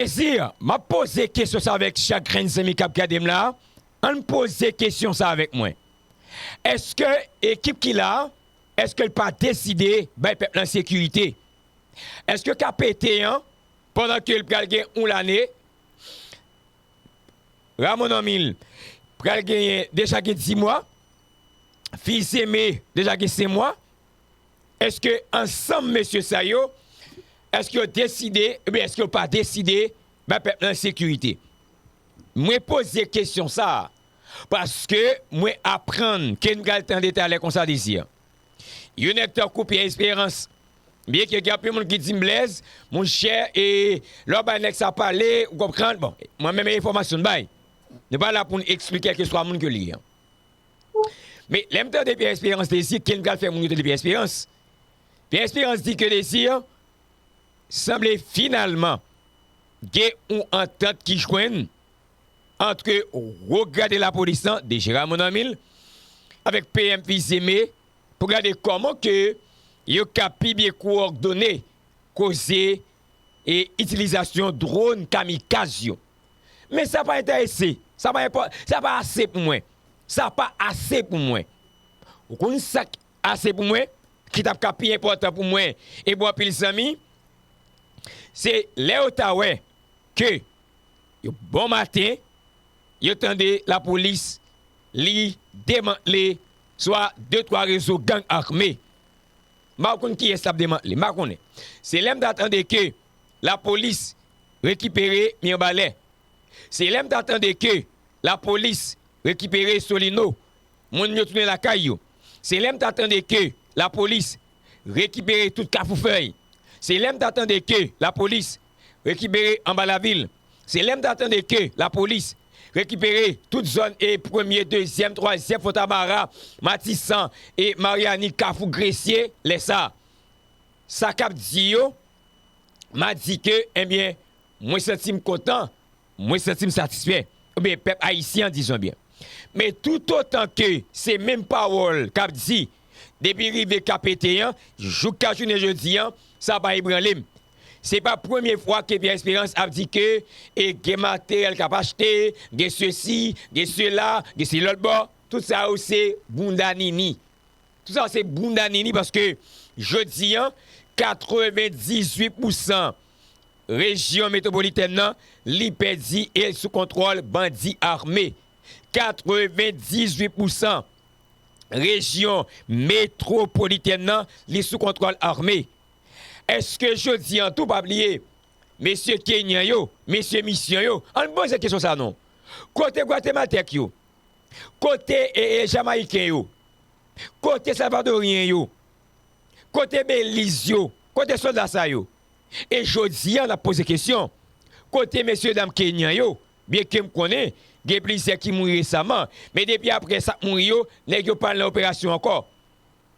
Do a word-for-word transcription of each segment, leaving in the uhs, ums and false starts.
Désir, m ap poze kesyon sa avèk chak grenn zanmi k ap gade m la. Ann poze kesyon sa avèk mwen. Èske ekip ki la, èske l pa deside bay pèp lan sekirite? Èske K P T an, pandan ke l pral gen yon lane, Ramon Anmil pral genyen, deja gen dis mwa, Fils Aimé deja gen senk mwa, èske ansanm mesye sa yo, èske yo deside, oubyen èske yo pa deside bay pèp lan sekirite? Mwen poze kesyon sa a, paske mwen aprann ke n pral tande talè konsa Désir. Yon nèg tankou Pierre Espérance, byenke gen anpil moun ki di m Blaise, monchè, e lè w bay nèg sa pale, ou konprann, bon, mwen menm e enfòmasyon m bay. Nou pa la pou n eksplike kèlkeswa moun ke li ye. Men lè m tande Pierre Espérance Désir, ke n pral fè moun yo tande Pierre Espérance? Pierre Espérance di ke Désir sanble finalman gen yon antant ki jwenn ant wo grade lapolis lan, D G Ramon Anmil, avèk P M Fils Aimé, pou gade kòman ke yo ka pi byen kowòdone koze e itilizasyon dwòn kamikaz yo. Men sa pa enterese, sa pa enpò-, sa pa ase pou mwen. Sa pa ase pou mwen. Ou konn sa k ase pou mwen, ki t ap ka pi enpòtan pou mwen e pou anpil zanmi, se lè yo ta wè ke yo bon maten, yo tande lapolis li demantle swa de twa rezo gang ame. M pa konn kiyès l ap demantle, m pa konnen. Se lè m ta tande ke lapolis rekipere Mibalè. Se lè m ta tande ke lapolis rekipere Solino, moun yo tounen lakay yo. Se lè m ta tande ke lapolis rekipere tout Kafou Fèy. Se lè m ta tande ke lapolis rekipere Anba Lavil. Se lè m ta tande ke lapolis rekipere tout zòn e premye, dezyèm, twazyèm, Fontamara, Matisan e Maryani, Kafou Gresye, lè sa a. Sa k ap di yo, m a di ke, ebyen, mwen santi m kontan, mwen santi m satisfè. Oubyen pèp ayisyen an, dizon byen. Men toutotan ke se menm pawòl k ap di, depi rive K P T an, jouka jounen jodi an, sa pa ebranle m. Se pa premye fwa ke Pierre Espérance ap di ke, e, gen materyèl k ap achte, gen sesi, gen sela, gen se lòt bò. Tout sa yo se bounda nini. Tout sa se bounda nini paske jodi an, katrevendizuit pousan rejyon metwopolitèn nan, li pèdi e sou kontwòl bandi ame. Katrevendizuit pousan rejyon metwopolitèn nan, li sou kontwòl ame. Èske jodi an tou, pa bliye, mesye kenyan yo, mesye misyon yo, ann poze kesyon sa non. Kote gwatemaltèk yo? Kote, e, e, jamayiken yo? Kote salvadoryen yo? Kote beliz yo? Kote sòlda sa yo? E jodi an, n ap poze kesyon, kote mesyedam kenyan yo? Byenke m konnen gen plizyè ki mouri resaman, men depi apre sa k mouri yo, nèg yo pa al nan operasyon ankò.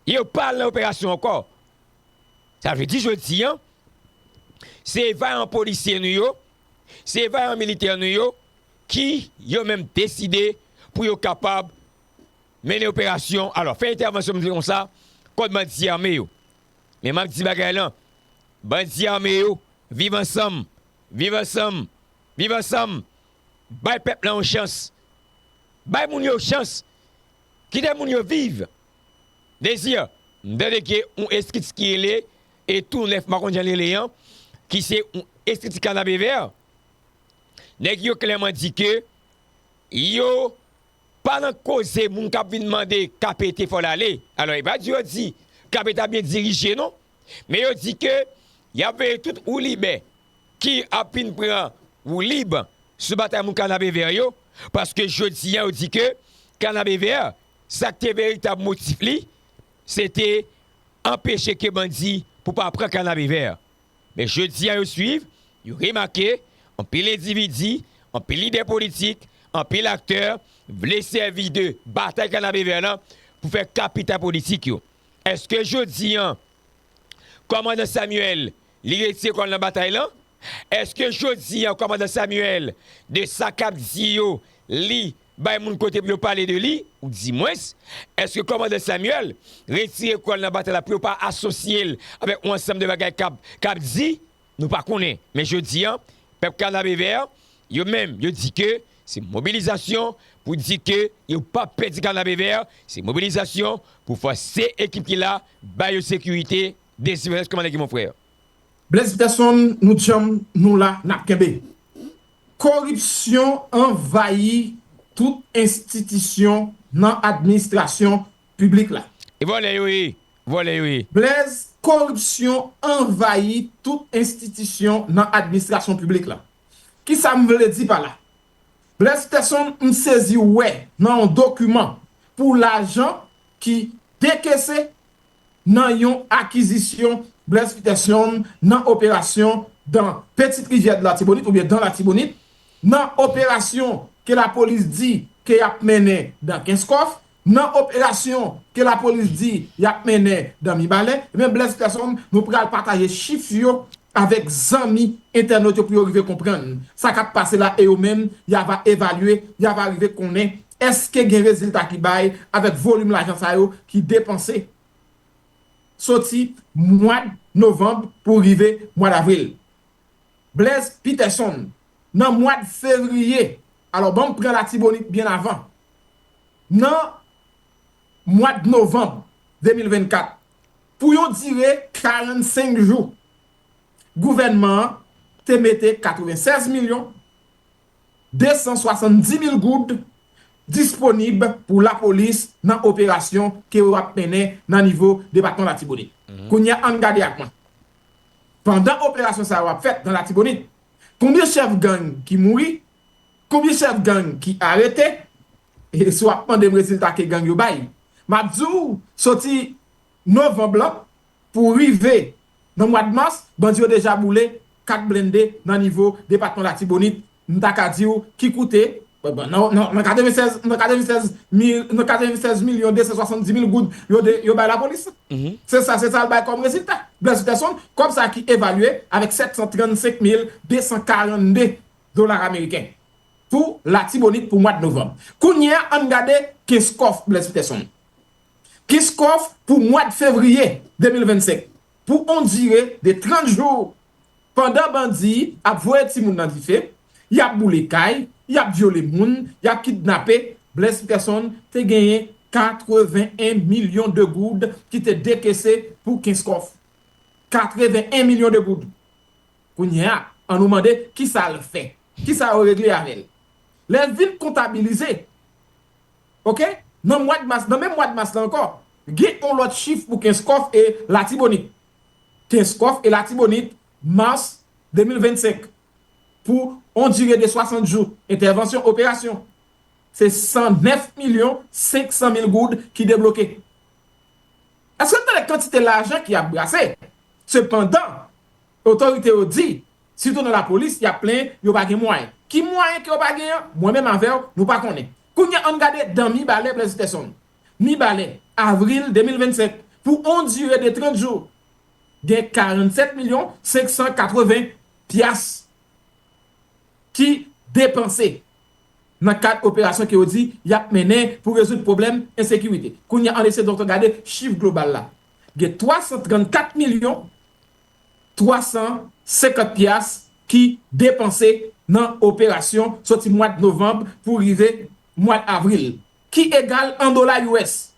Yo pa al nan operasyon ankò. Sa vle di jodi an, se vayan polisye nou yo, se vayan militè nou yo ki yo menm deside pou yo kapab mennen operasyon. Alò, fè entèvansyon m di konsa kont bandi ame yo. Men m ap di bagay lan, bandi ame yo, viv ansanm, viv ansanm, viv ansanm. Bay pèp lan yon chans. Bay moun yo chans. Kite moun yo viv. Désir, m tande gen yon estrikti ki rele, e, Tou Nèf, m pa konn jan l rele an, ki se yon estrikti Kanapevè. Nèg yo klèman di ke yo pa nan koze moun k ap vin mande K P T fò l ale. Alò, e pa di yo di K P T ap byen dirije non, men yo di ke y ap veye tout woulibè ki ap vin pran woulib sou batay moun Kanapevè yo, paske jodi an yo di ke Kanapevè, sa k te veritab motif li, se te anpeche ke bandi pou pa pran Kanapevè. Men jodi an yo swiv, yo remake, anpil endividi, anpil lidè politik, anpil aktè vle sèvi de batay Kanapevè lan pou fè kapita politik yo. Èske jodi an, kòmandan Samuel, li retire kò l nan batay lan? Èske jodi an, kòmandan Samuel, de sa k ap di yo, li bay moun kote pou yo pale de li? Ou di mwens, èske kòmandan Samuel retire kò l nan batay la pou yo pa asosye l avèk yon ansanm de bagay k ap, k ap di? Nou pa konnen. Men jodi an, Pèp Kanapevè, yo menm, yo di ke se mobilizasyon pou di ke yo p ap pèdi Kanapevè, se mobilizasyon pou fòse ekip ki la ba yo sekirite. Desi Vènès, kòman nèg yo, mon frè? Blaise Peterson, nou djanm, nou la, n ap kenbe. Koripsyon anvayi tout enstitisyon nan administrasyon piblik la. E vòlè yo ye, vòlè yo ye. Blaise, koripsyon anvayi tout enstitisyon nan administrasyon piblik la. Kisa m vle di pa la? Blaise Peterson, m sezi wè nan yon dokiman pou lajan ki dekese nan yon akizisyon Blaise Peterson nan operasyon dan Petite Rivière de Latibonit oubyen dan Latibonit, nan operasyon ke lapolis di ke y ap mennen dan Kenskòf, nan operasyon ke lapolis di y ap mennen dan Mibalè, ebyen Blaise Peterson, nou pral pataje chif yo avèk zanmi entènot yo pou yo rive konprann sa k ap pase la e yo menm, y ava evalye, y ava rive konnen èske gen rezilta ki bay avèk volim lajan sa yo ki depanse soti mwad novanm pou rive mwad avril. Blaise Peterson, nan mwad fevriye, alò ban m pran Latibonit byen avan, nan mwad novanm de mil vennkat, pou yon dire karannsenk jou, gouvènman an te mete katrevennsèz milyon de san swasanndimil goud disponib pou lapolis nan operasyon ke yo ap mennen nan nivo depatman Latibonit. Kounye a, ann gade ak mwen. Pandan operasyon sa yo ap fèt nan Latibonit, konbyen chèf gang ki mouri, konbyen chèf gang ki arete, e si w ap mande m rezilta ke gang yo bay, m ap di w, soti novanm lan pou rive nan mwa mas, bandi yo deja boule kat blende nan nivo depatman Latibonit, m ta ka di w ki koute, nan katrevennsèz milyon de san swasanndimil goud yo bay lapolis. Se sa, se sa l bay kòm rezilta. Blaise Peterson, kòb sa ki evalye avèk sèt san trannsenk mil de san karannde dola ameriken pou Latibonit pou mwa novanm. Kounye a, ann gade Kenskòf, Blaise Peterson. Kenskòf pou mwa fevriye de mil vennsenk, pou on dire de trant jou, pandan bandi ap voye timoun nan dife, y ap boule kay, y ap vyole moun, y ap kidnape, Blaise Peterson te genyen katreven en milyon de goud ki te dekese pou Kenskòf. Katreven en milyon de goud. Kounye a, ann nou mande kisa l fè, kisa yo regle avè l. Lè l vin kontabilize, oke, nan mwa mas, nan menm mwa mas la ankò, gen yon lòt chif pou Kenskòf e Latibonit. Kenskòf e Latibonit, mas de mil vennsenk, pou on dire de swasant jou entèvansyon, operasyon, se san nèf milyon senk san mil goud ki debloke. Èske n tande kantite lajan ki ap brase? Sepandan, otorite yo di, sitou nan lapolis, y ap plenyen yo pa gen mwayen. Ki mwayen ke yo pa gen an? Mwen menm avè w, nou pa konnen. Kounye a, ann gade dan Mibalè, Blaise Peterson. Mibalè, avril de mil vennsenk, pou on dire de trant jou, gen karannsèt milyon senk san katreven pyas ki depanse nan kad operasyon ke yo di y ap mennen pou rezoud pwoblèm ensekirite. Kounye a, ann eseye donk gade chif global la. Gen twa san trannkat milyon twa san senkant pyas ki depanse nan operasyon soti mwa novanm pou rive mwa avril, ki egal an dola U S,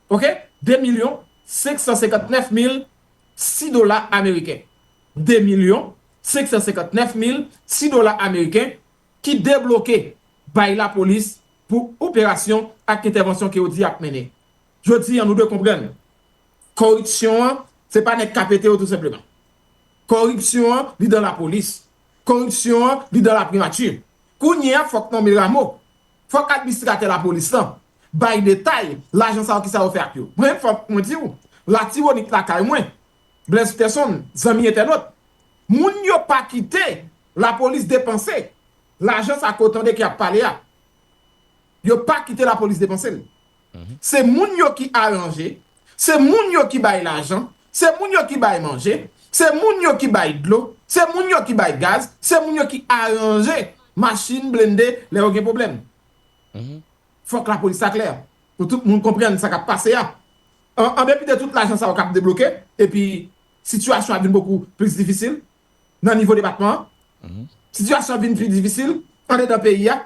oke, de milyon senk san senkant nèf mil sis dola ameriken. De milyon senk san senkant nèf mil sis dola ameriken ki debloke bay lapolis pou operasyon ak entèvansyon ke yo di y ap mennen. Jodi a, nou dwe konprann, koripsyon an, se pa nèg k ap pete yo tou senpleman. Koripsyon an, li dan lapolis. Koripsyon an, li dan laprimati. Kounye a, fòk nonmen Rameau. Fòk administratè lapolis lan bay detay lajan sa yo, kisa yo fè ak yo. Mwen menm, fòk mwen di w, Latibonit lakay mwen, Blaise Peterson, zanmi entènot, moun yo pa kite lapolis depanse lajan sa ke w tande ki ap pale a. Yo pa kite lapolis depanse l. Se moun yo ki aranje, se moun yo ki bay lajan, se moun yo ki bay manje, se moun yo ki bay dlo, se moun yo ki bay gaz, se moun yo ki aranje machin blende lè yo gen pwoblèm. Fòk lapolis sa klè, pou tout moun konprann sa k ap pase a. An, an depit de tout lajan sa yo k ap debloke, epi sitiyasyon ap vin bokou plis difisil nan nivo depatman an. Sitiyasyon ap vin pi difisil andedan peyi a.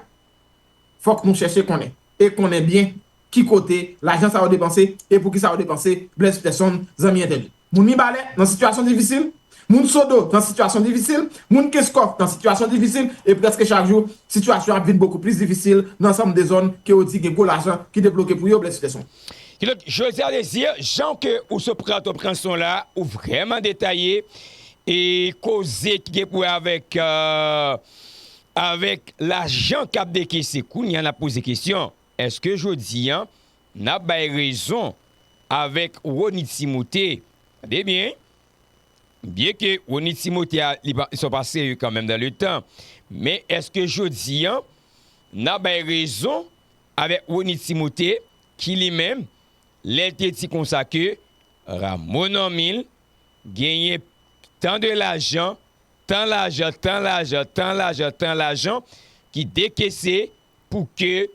Fòk nou chèche konnen, e konnen byen ki kote lajan sa yo depanse e pou ki sa yo depanse. Blaise Peterson, zanmi entèvyou. Moun Mibalè nan sitiyasyon difisil, moun Sodo nan sitiyasyon difisil, moun Kenskòf nan sitiyasyon difisil, e prèske chak jou, sitiyasyon ap vin bokou plis difisil nan ansanm de zòn ke yo di gen gwo lajan ki debloke pou yo. Blaise Peterson. Kidonk, Joseph Désir, jan ke ou sot pran ton pran son la, ou vrèman detaye, e koze ki gen pou wè avèk, euh, avèk lajan k ap dekese. Kounye a n ap poze kesyon, èske jodi a, n ap bay rezon avèk Rony Timothé? Tande byen, byen ke Rony Timothé a, li pa, li se yon pa serye kanmenm dan le tan, men èske jodi a, n ap bay rezon avèk Rony Timothé, ki li menm, lè l te di konsa ke Rameau Normil genyen tan de lajan, tan lajan, tan lajan, tan lajan, tan lajan ki dekese pou ke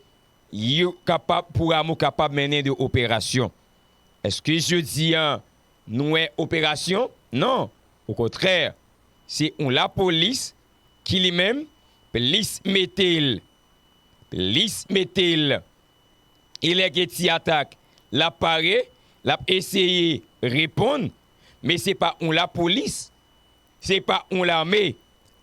yo kapab, pou Rameau kapab mennen de operasyon. Èske jodi a nou wè operasyon? Non. Okontrè, se yon lapolis ki li menm plis mete l, plis mete l, e lè gen ti atak, l ap pare, l ap eseye reponn, men se pa yon lapolis, se pa yon lame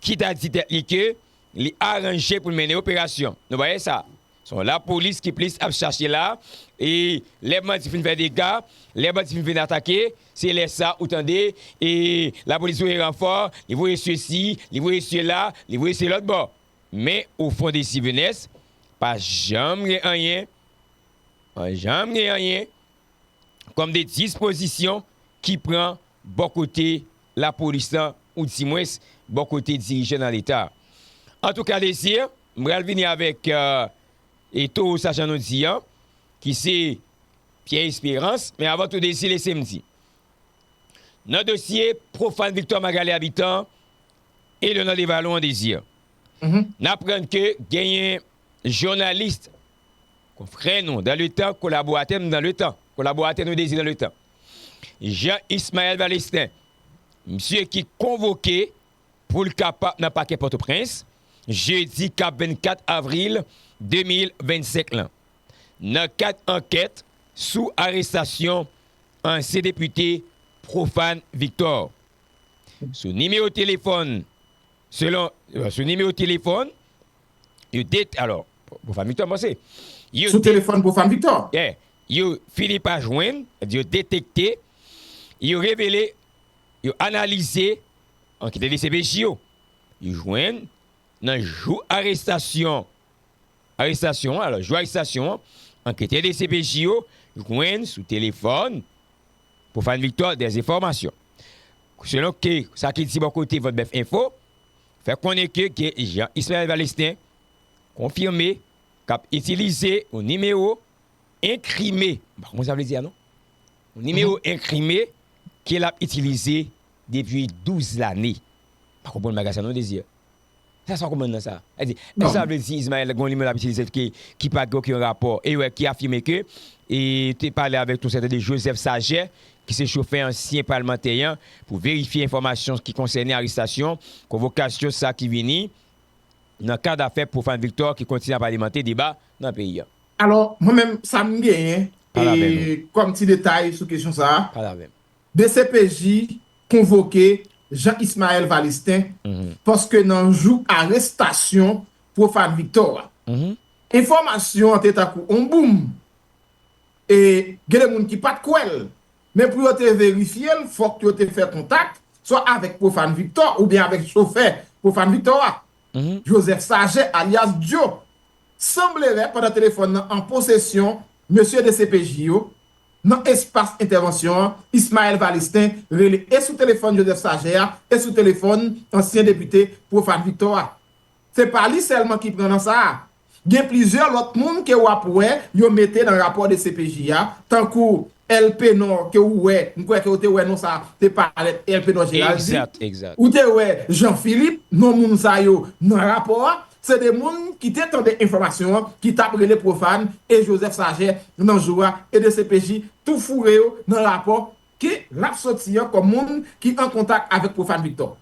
ki ta di tèt li ke li aranje pou l mennen operasyon. Nou pa wè sa? Se yon lapolis ki plis ap chache la, e lè bandi fin fè dega, lè bandi fin vin atake, se lè sa ou tande, e lapolis voye ranfò, li voye sesi, li voye sela, li voye se lòt bò. Men, o fon de Stevenès, pa janm gen anyen, pa janm gen anyen kòm de dispozisyon ki pran bò kote lapolis lan, oudimwens bò kote dirijan nan Leta. Antouka, Désir, m pral vini avèk, euh, e towo sa jan nou di an, ki se Pierre Espérance, men avan tou, Désir, lese m di, nan dosye Profane Victor, Magalie Habitant e Leonard Devalon an, Désir, n aprann ke genyen jounalis, konfrè nou dan le tan, kolaboratè nou dan le tan, kolaboratè nou Désir dan le tan, Jean Ismaël Valestin, misye ki konvoke pou l kapab nan pakè Pòtoprens, jedi k ap vennkat avril de mil vennsenk lan, nan kad ankèt sou arestasyon ansyen depite Profane Victor. Sou nimewo telefòn, selon, sou nimewo telefòn, yo det-, alò, Profane Victor, m panse, yo sou det-, telefòn Profane Victor. Yeah, yo fini pa jwenn, yo detekte, yo revele, yo analize, anketè D C P J yo, yo jwenn nan jou arestasyon, arestasyon an, alò, jou arestasyon an, anketè D C P J yo jwenn sou telefòn Profane Victor dèzenfòmasyon. Selon ke sa ki di bò kote Vòt Bèf Enfo, fè konnen ke, ke Jean Ismaël Valestin konfime k ap itilize yon nimewo enkrime. M pa konprann sa vle di a non. Yon nimewo enkrime ke l ap itilize depi douz lane. M pa konprann bagay sa non, Désir. Sa, sa w konprann nan sa? Sa vle di, èske sa vle di Ismaël gen yon nimewo l ap itilize ki, ki pa gen okenn rapò? E wè, ki afime ke, e te pale avèk yon sèten de Joseph Saget, ki se chofè ansyen palmantè an, pou verifye enfòmasyon ki konsène arestasyon, konvokasyon sa ki vini nan kad afè Profane Victor ki kontinye ap alimante deba nan peyi a. Alò, mwen menm, sa m genyen, pale avè nou, e, kòm ti detay sou kesyon sa a, pale avè m. D C P J konvoke Jean Ismaël Valestin, paske nan jou arestasyon Profane Victor a, enfòmasyon an te tankou on boum. E gen de moun ki pa t kwè l. Men pou yo te verifye l, fòk yo te fè kontak, swa avèk Profane Victor oubyen avèk chofè Profane Victor a, Joseph Saget, alyas Djo. Sanblewè, pandan telefòn nan an posesyon mesye D C P J yo, nan espas entèvansyon an, Ismaël Valestin rele e sou telefòn Joseph Saget a, e sou telefòn ansyen depite Profane Victor a. Se pa li sèlman ki pran nan sa a. Gen plizyè lòt moun ke w ap wè yo mete nan rapò D C P J a, tankou L P Nò ke ou wè, m kwè ke w te wè non sa a te parèt, L P Nò Géraldine. Egzat, egzat. Ou te wè Jean Philippe, non moun sa yo nan rapò a. Se de moun ki te tande enfòmasyon an, ki t ap rele Profane e Joseph Saget nan jou a, e D C P J tou foure yo nan rapò ke l ap soti an kòm moun ki an kontak avèk Profane Victor.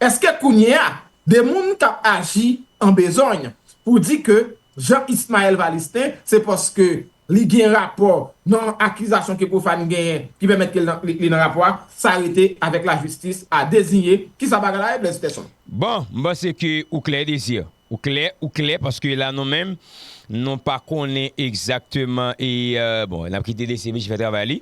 Èske kounye a, de moun k ap aji an bezòny pou di ke Jean Ismaël Valistin, se paske li gen rapò nan akizasyon ke Profane genyen ki pèmèt ke li nan, li, li nan rapò a, sa rete avèk lajistis a deziye. Kisa bagay la ye, Blaise Peterson? Bon, m panse ke ou klè, Désir. Ou klè, ou klè, paske la nou menm, nou pa konnen egzakteman e, euh, bon, n ap kite D C M J fè travay li.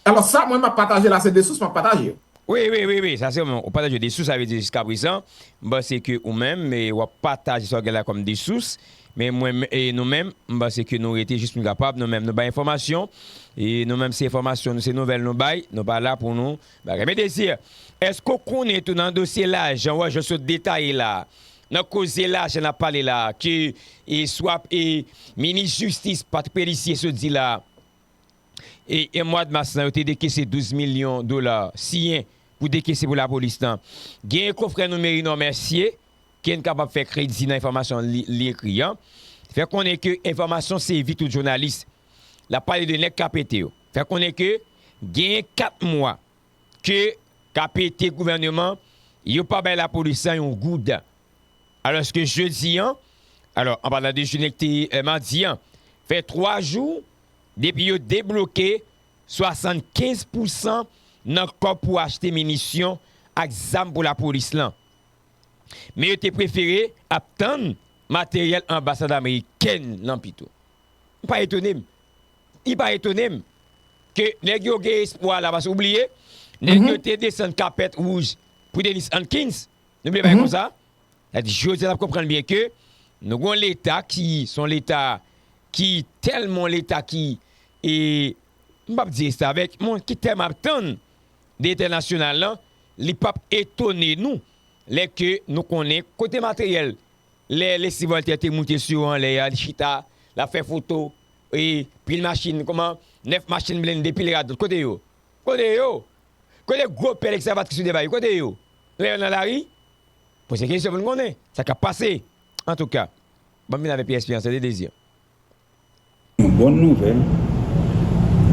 Alò sa, mwen, m ap pataje la, se de sous m ap pataje yo. Wi, wi, wi, wi, sa se ou pataje de sous, sa vle di jiska prezan, m panse ke ou menm, e w ap pataje sa w gen la kòm de sous, men mwen, e nou menm, m panse ke nou rete jis pou n kapab, nou menm, nou bay enfòmasyon, e nou menm, se enfòmasyon, nou se nouvèl nou bay, nou pa la pou nou bagay. Men Désir, èske w konnen tou nan dosye lajan, w wè jan w sot detaye la, nan koze lajan n ap pale la, ke e swap e minis jistis Patrick Pélissier sot di la, e, e mwa mas lan, yo te dekese douz milyon dola siyen pou dekese pou lapolis lan. Genyen konfrè nou Merinò Mèsye, ke n kapab fè kredi nan enfòmasyon li, li ekri an, fè konnen ke enfòmasyon se vi tout jounalis. L ap pale de nèg K P T yo. Fè konnen ke genyen kat mwa ke K P T gouvèneman, yo pa bay lapolis lan yon goud. Alòske jedi an, alò, an palan de jounen ki te, eh, madi an, fè twa jou depi yo debloke swasannkenz pousan nan kòb pou achte minisyon ak zam pou lapolis lan. Men yo te prefere ap tann materyèl anbasad amerikèn lan pito. M pa etone m. Li pa etone m ke nèg yo gen espwa la, paske ou bliye, nèg yo te desann kapèt wouj pou Dennis Hankins. Nou bliye bagay konsa? Sa di, jodi a, n ap konprann byen ke nou gen yon leta ki, se yon leta ki tèlman yon leta ki, e, m p ap di restavèk, men ki tèlman ap tann de entènasyonal lan, li p ap etone nou lè ke nou konnen kote materyèl, lè Leslie Voltaire te moute sou yo anlè a, li chita, l ap fè foto, e pil machin, kòman, nèf machin blende, pil radòt, kote yo? Kote yo? Kote gwo pè ekskavatris yo te bay yo? Kote yo? Lè yo nan lari? Poze kesyon pou n konnen sa k ap pase. Antouka, ban m vin avèk pyès pyès de dezi. Yon bòn nouvèl,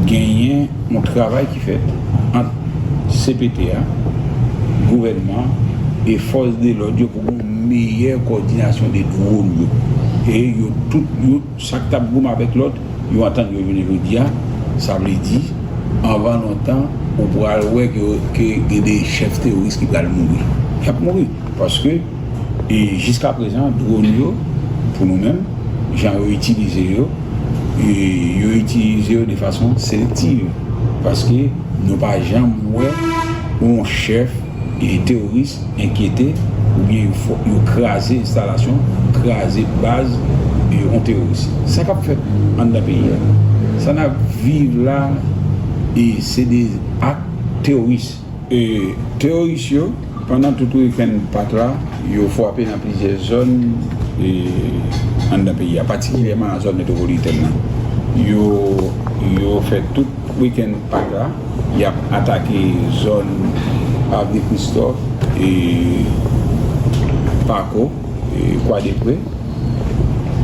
genyen yon travay ki fèt ant C P T a, gouvènman e fòs de lòd yo pou gen yon meyè kòdinasyon de dwòn yo. E yo tout, yo, sa k t ap goumen avèk lòt, yo antann yo jounen jodi a. Sa vle di, anvan lontan, ou pral wè ke, ke gen de chèf teworis ki pral mouri. Y ap mouri. Paske, e jiska prezan, dwòn yo, pou nou menm, jan yo itilize yo, e yo itilize yo de fason selektiv. Paske nou pa janm wè yon chèf e teworis enkyete oubyen yo fò, yo kraze enstalasyon, kraze baz e yon teworis. Sa k ap fèt anndan peyi a, sa n ap viv la, e se de ak teworis. E teworis yo, pandan tout wikenn Pak la, yo frape nan plizyè zòn, e anndan peyi a, patikilyèman nan zòn metwopolitèn nan. Yo, yo fè tout wikenn Pak la, y ap atake zòn Avni Kristòf, e Pako, e Kwadepre.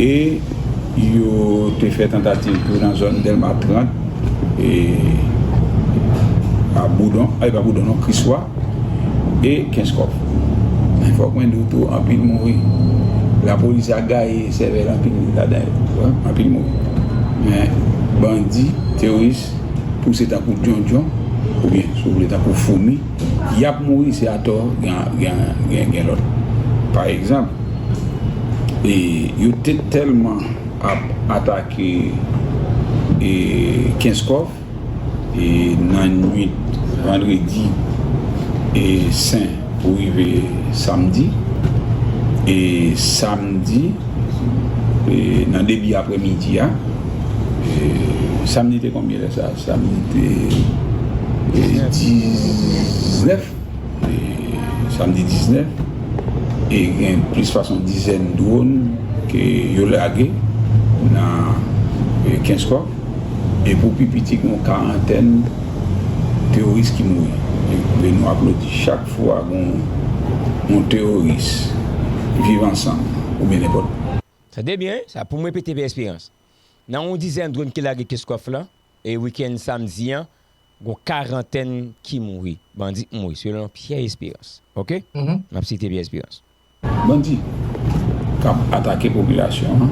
E yo te fè tantativ tou nan zòn Dèlma trant, e a Boudon, e pa Boudon non, Kriswa, e Kenskòf. Men fòk mwen di w tou, anpil mouri. Lapolis la gaye sèvèl anpil ladan yo, anpil mouri. Men bandi, teworis, pouse tankou dyondyon, oubyen, si w vle, tankou foumi, y ap mouri, se atò, gen, gen, gen, gen lòt. Pa egzanp, e yo te tèlman ap atake, e, Kenskòf, e nan nwit vandredi, e, sen pou rive samdi, e samdi, e nan debi aprèmidi a, e samdi te konbyen lè sa? Samdi te, e, diznèf, e, samdi diznèf, e gen plis pase yon dizèn dwòn ke yo lage nan, e, Kenskòf, e pou pi piti gen yon karantèn teworis ki mouri. E nou aplodi chak fwa gen yon, yon teworis Viv Ansanm oubyen nenpòt. Tande byen, sa pou m repete, Pè Esperans. Nan yon dizèn dwòn ki lage Kenskòf la, e wikenn samdi an, gon karantèn ki mouri. Bandi mouri, selon Pierre Espérance. Oke? M ap site Pierre Espérance. Bandi k ap atake popilasyon an,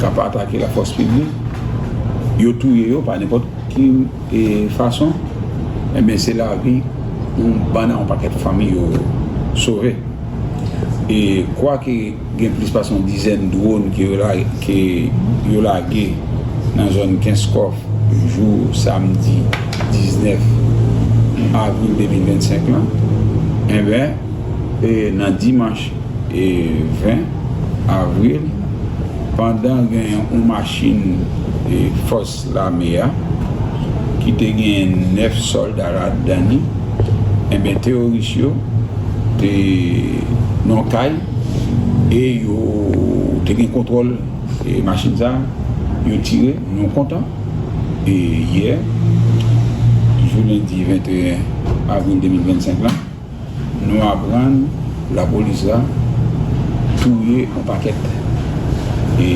k ap atake lafòs piblik, yo touye yo pa nenpòt ki, e, fason, enben, se lavi yon bann, yon pakèt fanmi yo sove. E kwake gen plis pase yon dizèn dwòn ke yo la-, ke yo lage nan zòn Kenskòf jou samdi diznèf avril de mil vennsenk lan, enben, e nan dimanch e ven avril, pandan gen yon machin, e, fòs lame a, ki te gen nèf sòlda ladan li, enben, teworis yo te nan kay e yo te gen kontwòl, e, machin sa, yo tire, nou kontan. E yè, jou lendi venteyen avril de mil vennsenk lan, nou aprann lapolis la touye yon pakèt, e,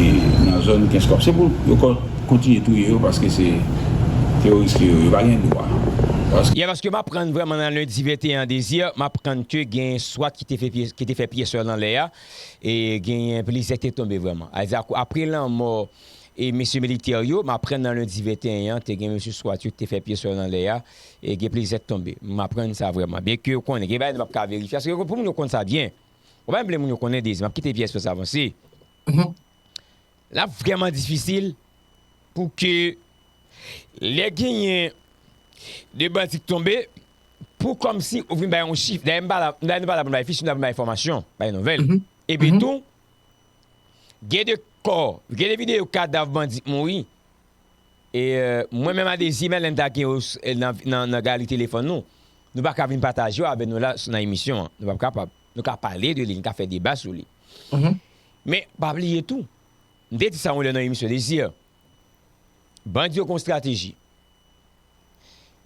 nan zòn Kenskòf. Se pou yo kon-, kontinye touye yo paske se teworis ke yo, yo pa gen dwa. Paske yè, paske m aprann vrèman nan lendi venteyen an, Dezi, m aprann ke gen swat ki te fè pye, ki te fè pye sòl anlè a, e genyen plizyè ki te tonbe vrèman. Sa vle di, apre lanmò e mesye militè yo, m aprann nan lendi venteyen an, te gen mesye swat yo ki te fè pye sòl anlè a, e gen plizyè ki tonbe. M aprann sa vrèman. Byenke yo konnen, gen bagay nou p ap ka verifye, paske pou moun yo konn sa byen. Ou pa menm vle moun yo konnen, Dezi, m ap kite P S P sa avanse. L ap vrèman difisil pou ke lè genyen de bandi ki tonbe, pou kòmsi ou vin bay yon chif. Dayè, m pa la, dayè, nou pa la pou n bay chif, nou la pou n bay enfòmasyon, bay nouvèl. Epi tou, gen de kò, gen de videyo kadav bandi k mouri. E, e, mwen menm a Dezi, men lè n ta gen yo s-, e, nan, nan, nan galri telefòn nou, nou pa ka vin pataje yo avè nou la s-, nan emisyon an. Nou p ap kapab. Nou ka pale de li, nou ka fè deba sou li. Men, pa bliye tou, m te di sa yon lè nan emisyon Dezi a, bandi yo gen yon estrateji.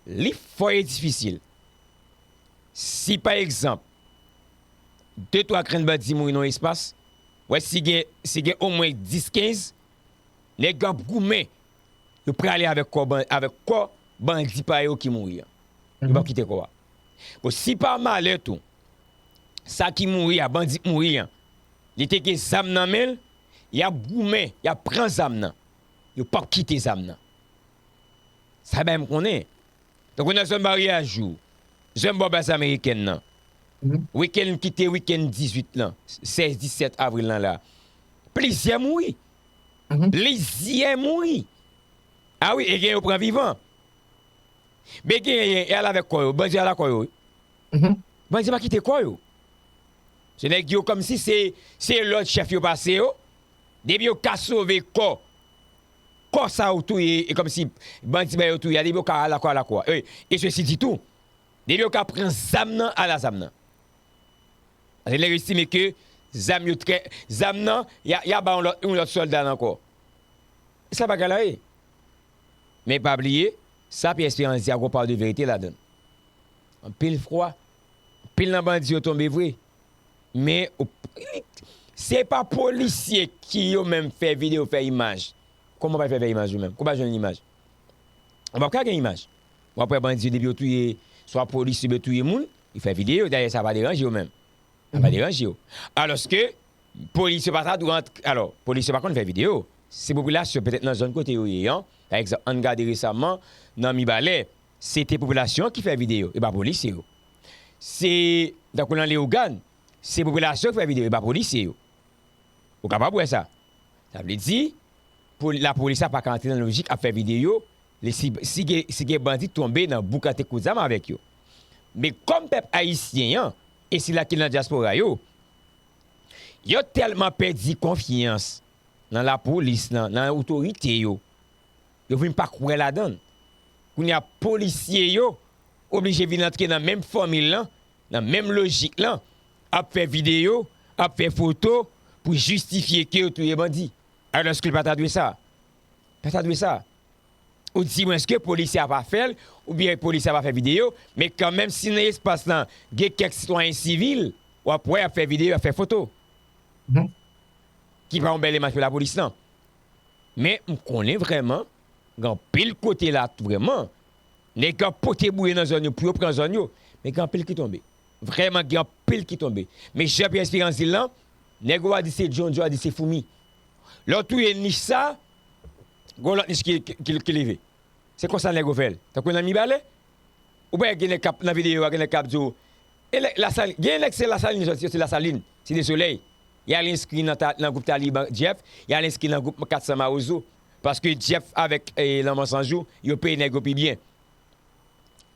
Li fò e difisil. Si, pa egzanp, de twa grenn bandi mouri nan yon espas, wè si gen, si gen omwen dis, kenz, nèg yo ap goumen, yo prale avèk kò ban-, avèk kò bandi pa yo ki mouri an. Yo p ap kite kò a. Bon, si pa malè tou, sa ki mouri a, bandi k mouri an, li te gen zam nan men l, y ap goumen, y ap pran zam nan. Yo p ap kite zam nan. Sa bay m konnen. Tankou nan zòn Baryè Jou, zòn bò baz amerikèn nan, wikenn ki te wikenn dizuit lan, sèz, disèt avril lan la, plizyè mouri. Plizyè mouri. A wi, e gen yo pran vivan. Men genyen, e al avèk kò yo. Bandi al ak kò yo, wi. Bandi pa kite kò yo. Se nèg yo kòmsi se, se lòd chèf yo pase yo. Depi yo ka sove kò, kò sa yo touye, e kòmsi bandi ba yo touye a, depi yo ka al ak kò, al ak kò a. E, e sesi di tou, depi yo ka pran zam nan, al a zam nan. Paske nèg yo estime ke zam yo trè, zam nan, y a, y a ba yon lòt, yon lòt sòlda l ankò. Se sa bagay la ye. Men pa bliye, sa Pierre Espérance di a gon pa de verite ladan l. Anpil fwa, anpil nan bandi yo tonbe vre. Men, ou, li, se pa polisye ki yo menm fè videyo, fè imaj. Kòman w pral fè, fè imaj ou menm? Kote w pral jwenn imaj? Ou p ap ka gen imaj. W ap wè bandi yo, depi yo touye, swa polis oubyen touye moun, yo fè videyo. Dayè, sa pa deranje yo menm. Sa pa deranje yo. Alòske, polis yo pa ta dwe ant-, alò, polis yo pa konn fè videyo. Se popilasyon, petèt nan zòn kote yo ye an. Pa egzanp, ann gade resaman, nan Mibalè, se te popilasyon ki fè videyo, e pa polisye yo. Se, tankou nan Leyogàn, se popilasyon ki fè videyo, e pa polisye yo. Ou kapab wè sa. Sa vle di, pou lapolis la pa ka antre nan lojik ap fè videyo, li si, si gen, si gen bandi tonbe nan bouk la te kout zam avèk yo. Men kòm pèp ayisyen an, e sila ki nan dyaspora yo, yo tèlman pèdi konfyans nan lapolis, nan, nan otorite yo, yo vin pa kwè ladan l. Kounye a, polisye yo oblije vin antre nan menm fòmil lan, nan menm lojik lan, ap fè videyo, ap fè foto pou jistifye ke yo touye bandi. Alòske l pa ta dwe sa. Pa ta dwe sa. Ou di mwen, èske polisye a pa fè l, oubyen polisye a pa fè videyo, men kanmenm, si nan espas lan gen kèk sitwayen sivil, w ap wè y ap fè videyo, y ap fè foto. Ki pa yon bèl imaj pou lapolis lan. Men m konnen vrèman, gen anpil kote la, vrèman, nèg yo ap pote bouye nan zòn yo pou yo pran zòn yo. Men gen anpil ki tonbe. Vrèman, gen anpil ki tonbe. Men jan Pierre Espérance di l lan, Nèg yo a di se djondjon, a di se foumi. Lè w touye nich sa, gen yon lòt nich ki, ki, ki, ki leve. Se konsa nèg yo fè l. Tankou nan Mibalè, ou pa wè gen nèg k ap, nan videyo a, gen nèg k ap di w, e lè, Lasalin, gen nèg se Lasalin, yo se Lasalin, Site Solèy. Y al enskri nan, ta- nan gwoup Taliban Jeff, y al enskri nan gwoup kat san Mawozo. Paske Jeff avèk eh, Lanmò San Jou, yo peye nèg yo pi byen.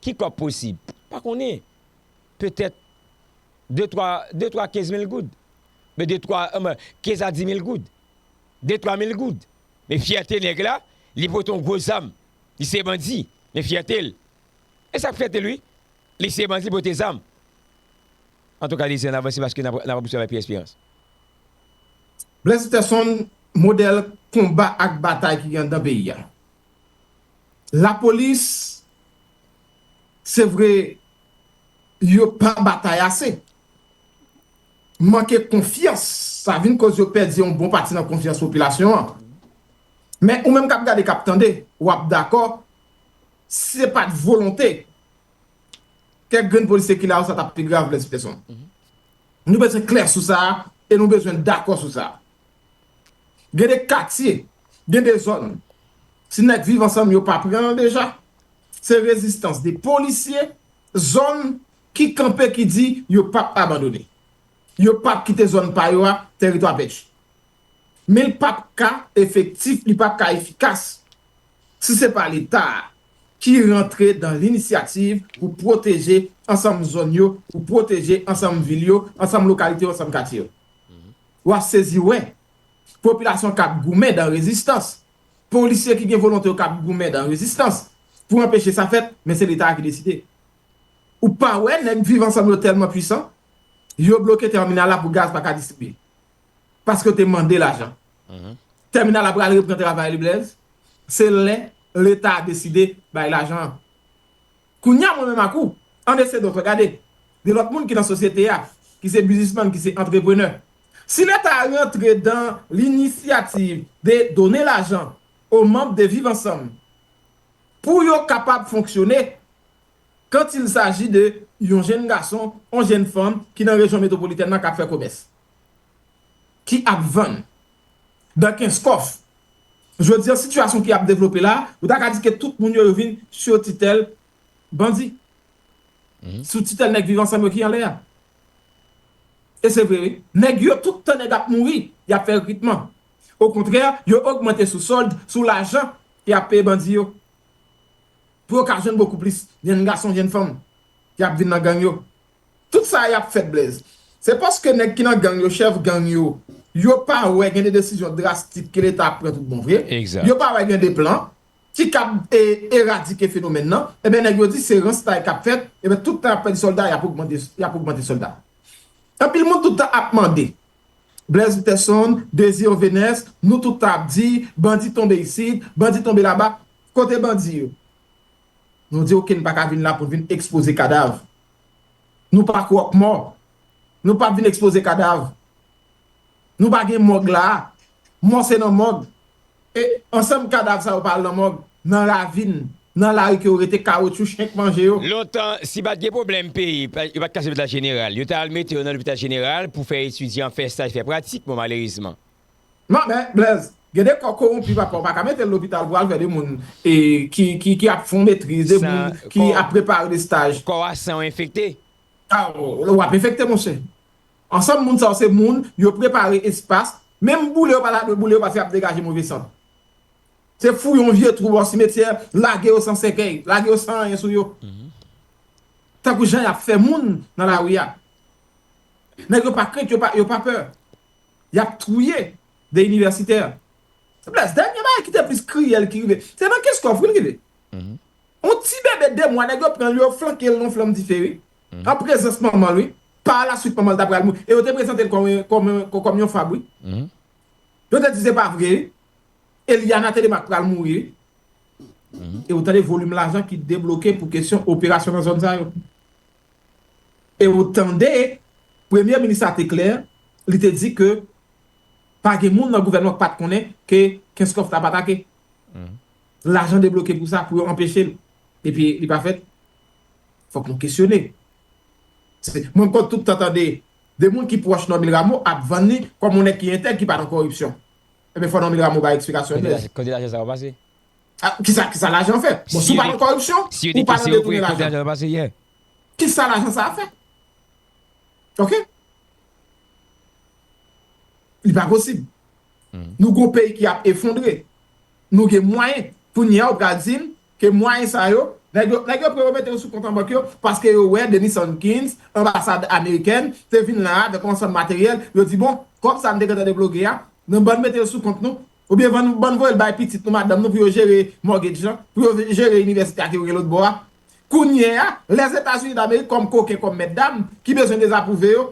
Ki kòb posib? Pa konnen. Petèt de twa, de twa kenz mil goud. Men de twa, eh, kenz a dis mil goud. De twa mil goud. Men fyète nèg la, li pote yon gwo zam. Li se bandi. Men fyète l. E sa k fyète l, wi. Li se bandi, pote zam. Antouka, Dezi, ann avanse paske n ap, n ap ap swiv avèk Pierre Espérance. Blaise Peterson, modèl konba ak batay ki gen anndan peyi a. Lapolis, se vre, yo pa batay ase. Manke konfyans, sa vin koz yo pèdi yon bon pati nan konfyans popilasyon an. Men ou menm k ap gade, k ap tande, w ap dakò, si se pa t volonte, kèk grenn polisye ki la yo, sa t ap pi grav, Blaise Peterson. Nou bezwen klè sou sa a e nou bezwen dakò sou sa a. Gen de katye, gen de zòn, si nèg Viv Ansanm yo pa pran l deja, se rezistans de polisye zòn ki kanpe, ki di yo p ap abandone. Yo p ap kite zòn pa yo a, tèritwa pèch. Men l p ap ka efektif, li p ap ka efikas si se pa Leta a ki rantre dan linisyativ pou pwoteje ansanm zòn yo, pou pwoteje ansanm vil yo, ansanm lokalite yo, ansanm katye yo. W ap sezi wè popilasyon k ap goumen dan rezistans, polisye ki gen volonte yo k ap goumen dan rezistans pou anpeche sa fèt, men se Leta a ki deside. Ou pa wè nèg Viv Ansanm yo tèlman pwisan, yo bloke tèminal la pou gaz pa ka distribye. Paske yo te mande lajan. Tèminal la pral reprann travay li, Blaise. Se lè Leta a deside bay lajan an. Kounye a, mwen menm ak ou, ann ese dòt, gade, de lòt moun ki nan sosyete a, ki se biznismann, ki se antreprenè. Si Leta a rantre dan linisyativ de done lajan o manm de Viv Ansanm pou yo kapab fonksyone, quand il s'agit de yon jenn gason, yon jenn fanm ki nan rejyon metwopolitèn nan k ap fè komès, ki ap vann dan Kenskòf. Jodi a, sitiyasyon ki ap devlope la, ou ta ka di ke tout moun yo, yo vin sou titèl bandi. Sou titèl nèg Viv Ansanm yo ki anlè a. E se vre, wi. Nèg yo, tout tan nèg ap mouri, y ap fè rekritman. Okontrè, yo ogmante sou sòld, sou lajan y ap peye bandi yo. Pou yo ka jwenn bokou plis jenn gason, jenn fanm ki ap vin nan gang yo. Tout sa y ap fèt, Blaise, se paske nèg ki nan gang yo, chèf gang yo, yo pa wè gen de desizyon drastik ke Leta ap pran tout bon vre. Yo pa wè gen de plan ki kab e, eradike fenomèn nan. Ebyen, nèg yo di se rans la k ap fèt. Ebyen, tout tan y ap pèdi sòlda, y ap ogmante, y ap ogmante sòlda. Anpil moun tout tan ap mande, Blaise Peterson, Désir Venès, nou tout tan ap di, bandi tonbe isit, bandi tonbe laba. Kote bandi yo? Nou di, oke, n pa ka vin la pou n vin ekspoze kadav. Nou pa kwòk mò. Nou p ap vin ekspoze kadav. Nou pa gen mòg la a. Mò se nan mòg. E ansanm kadav sa yo pa al nan mòg, nan ravin, nan lari ke yo rete, kawotchou chen k manje yo. Lontan, si pa t gen pwoblèm peyi, pa- yo pa t kase lopital jeneral. Yo ta al mete yo nan lopital jeneral pou fè etidyan fè estaj, fè pratik, bon, malerezman. Non, men, Blaise, gen de kò kowonpi, papa, ou pa ka mete l lopital pou al fè de moun e, ki, ki, ki ap fè yon metriz, de San- moun ki kò- ap prepare de estaj. Kò a san yo enfekte. A, w ap enfekte, monchè. Ansanm moun sa yo se moun, yo prepare espas, menm boule yo pa ta dwe boule yo paske y ap degaje move sant. Se fouye yon vye twou bò simetyè, lage yo san sèkèy, lage yo san anyen sou yo. Tankou jan y ap fè moun nan lari a. Nèg yo pa krent, yo pa, yo pa pè. Y ap touye de inivèsitè. Blaise, dènye bagay ki te plis kriyèl ki rive, se nan Kenskòf wi l rive. Yon ti bebe de mwa, nèg yo pran l, yo flanke l nan flanm dife, wi. An prezans manman l, wi. Pa laswit, manman l ta pral mouri. E yo te prezante l kòm, kòm, kòm yon fab, wi. Yo te di se pa vre, wi. Eliana Thélémaque pral mouri, wi. E ou tande volim lajan ki debloke pou kesyon operasyon nan zòn sa yo. E ou tande, premye minis la te klè, li te di ke pa gen moun nan gouvènman k pa t konnen ke Kenskòf t ap atake. Lajan debloke pou sa, pou yo anpeche l. Epi li pa fèt. Fòk nou kesyone. Se- Mwen, m konn tout tan tande de moun ki pwòch Normil Rameau ap vann li kòm yon nèg ki entèg, ki pa nan kòripsyon. Ebyen, fò Normil Rameau bay eksplikasyon. Kote Blaise. Lajan, kote lajan sa yo pase? Ah, kisa, kisa lajan fè? Bon, si w pa nan kòripsyon, ou pa nan detounen lajan. Kote lajan sa pase yè? Kisa lajan sa a fè? Ok? Li pa posib. Nou gon peyi ki ap efondre. Nou gen mwayen. Kounye a, ou pral di m ke mwayen sa yo, nèg yo, nèg yo premye mete yo sou kont an bank yo, paske yo wè Denis Hankins, anbasad amerikèn, te vin la avèk yon ansanm materyèl, yo di, bon, kòb sa n te gentan debloke a, nou bann mete l sou kont nou, oubyen bann, bann voye l bay pitit nou, madanm nou, pou yo jere mortgage lan, pou yo jere inivèsite a ki yo gen lòt bò a. Kounye a, Lèzetazini Damerik kòm koken, kòm mètdam, ki bezwen dezapwouve yo,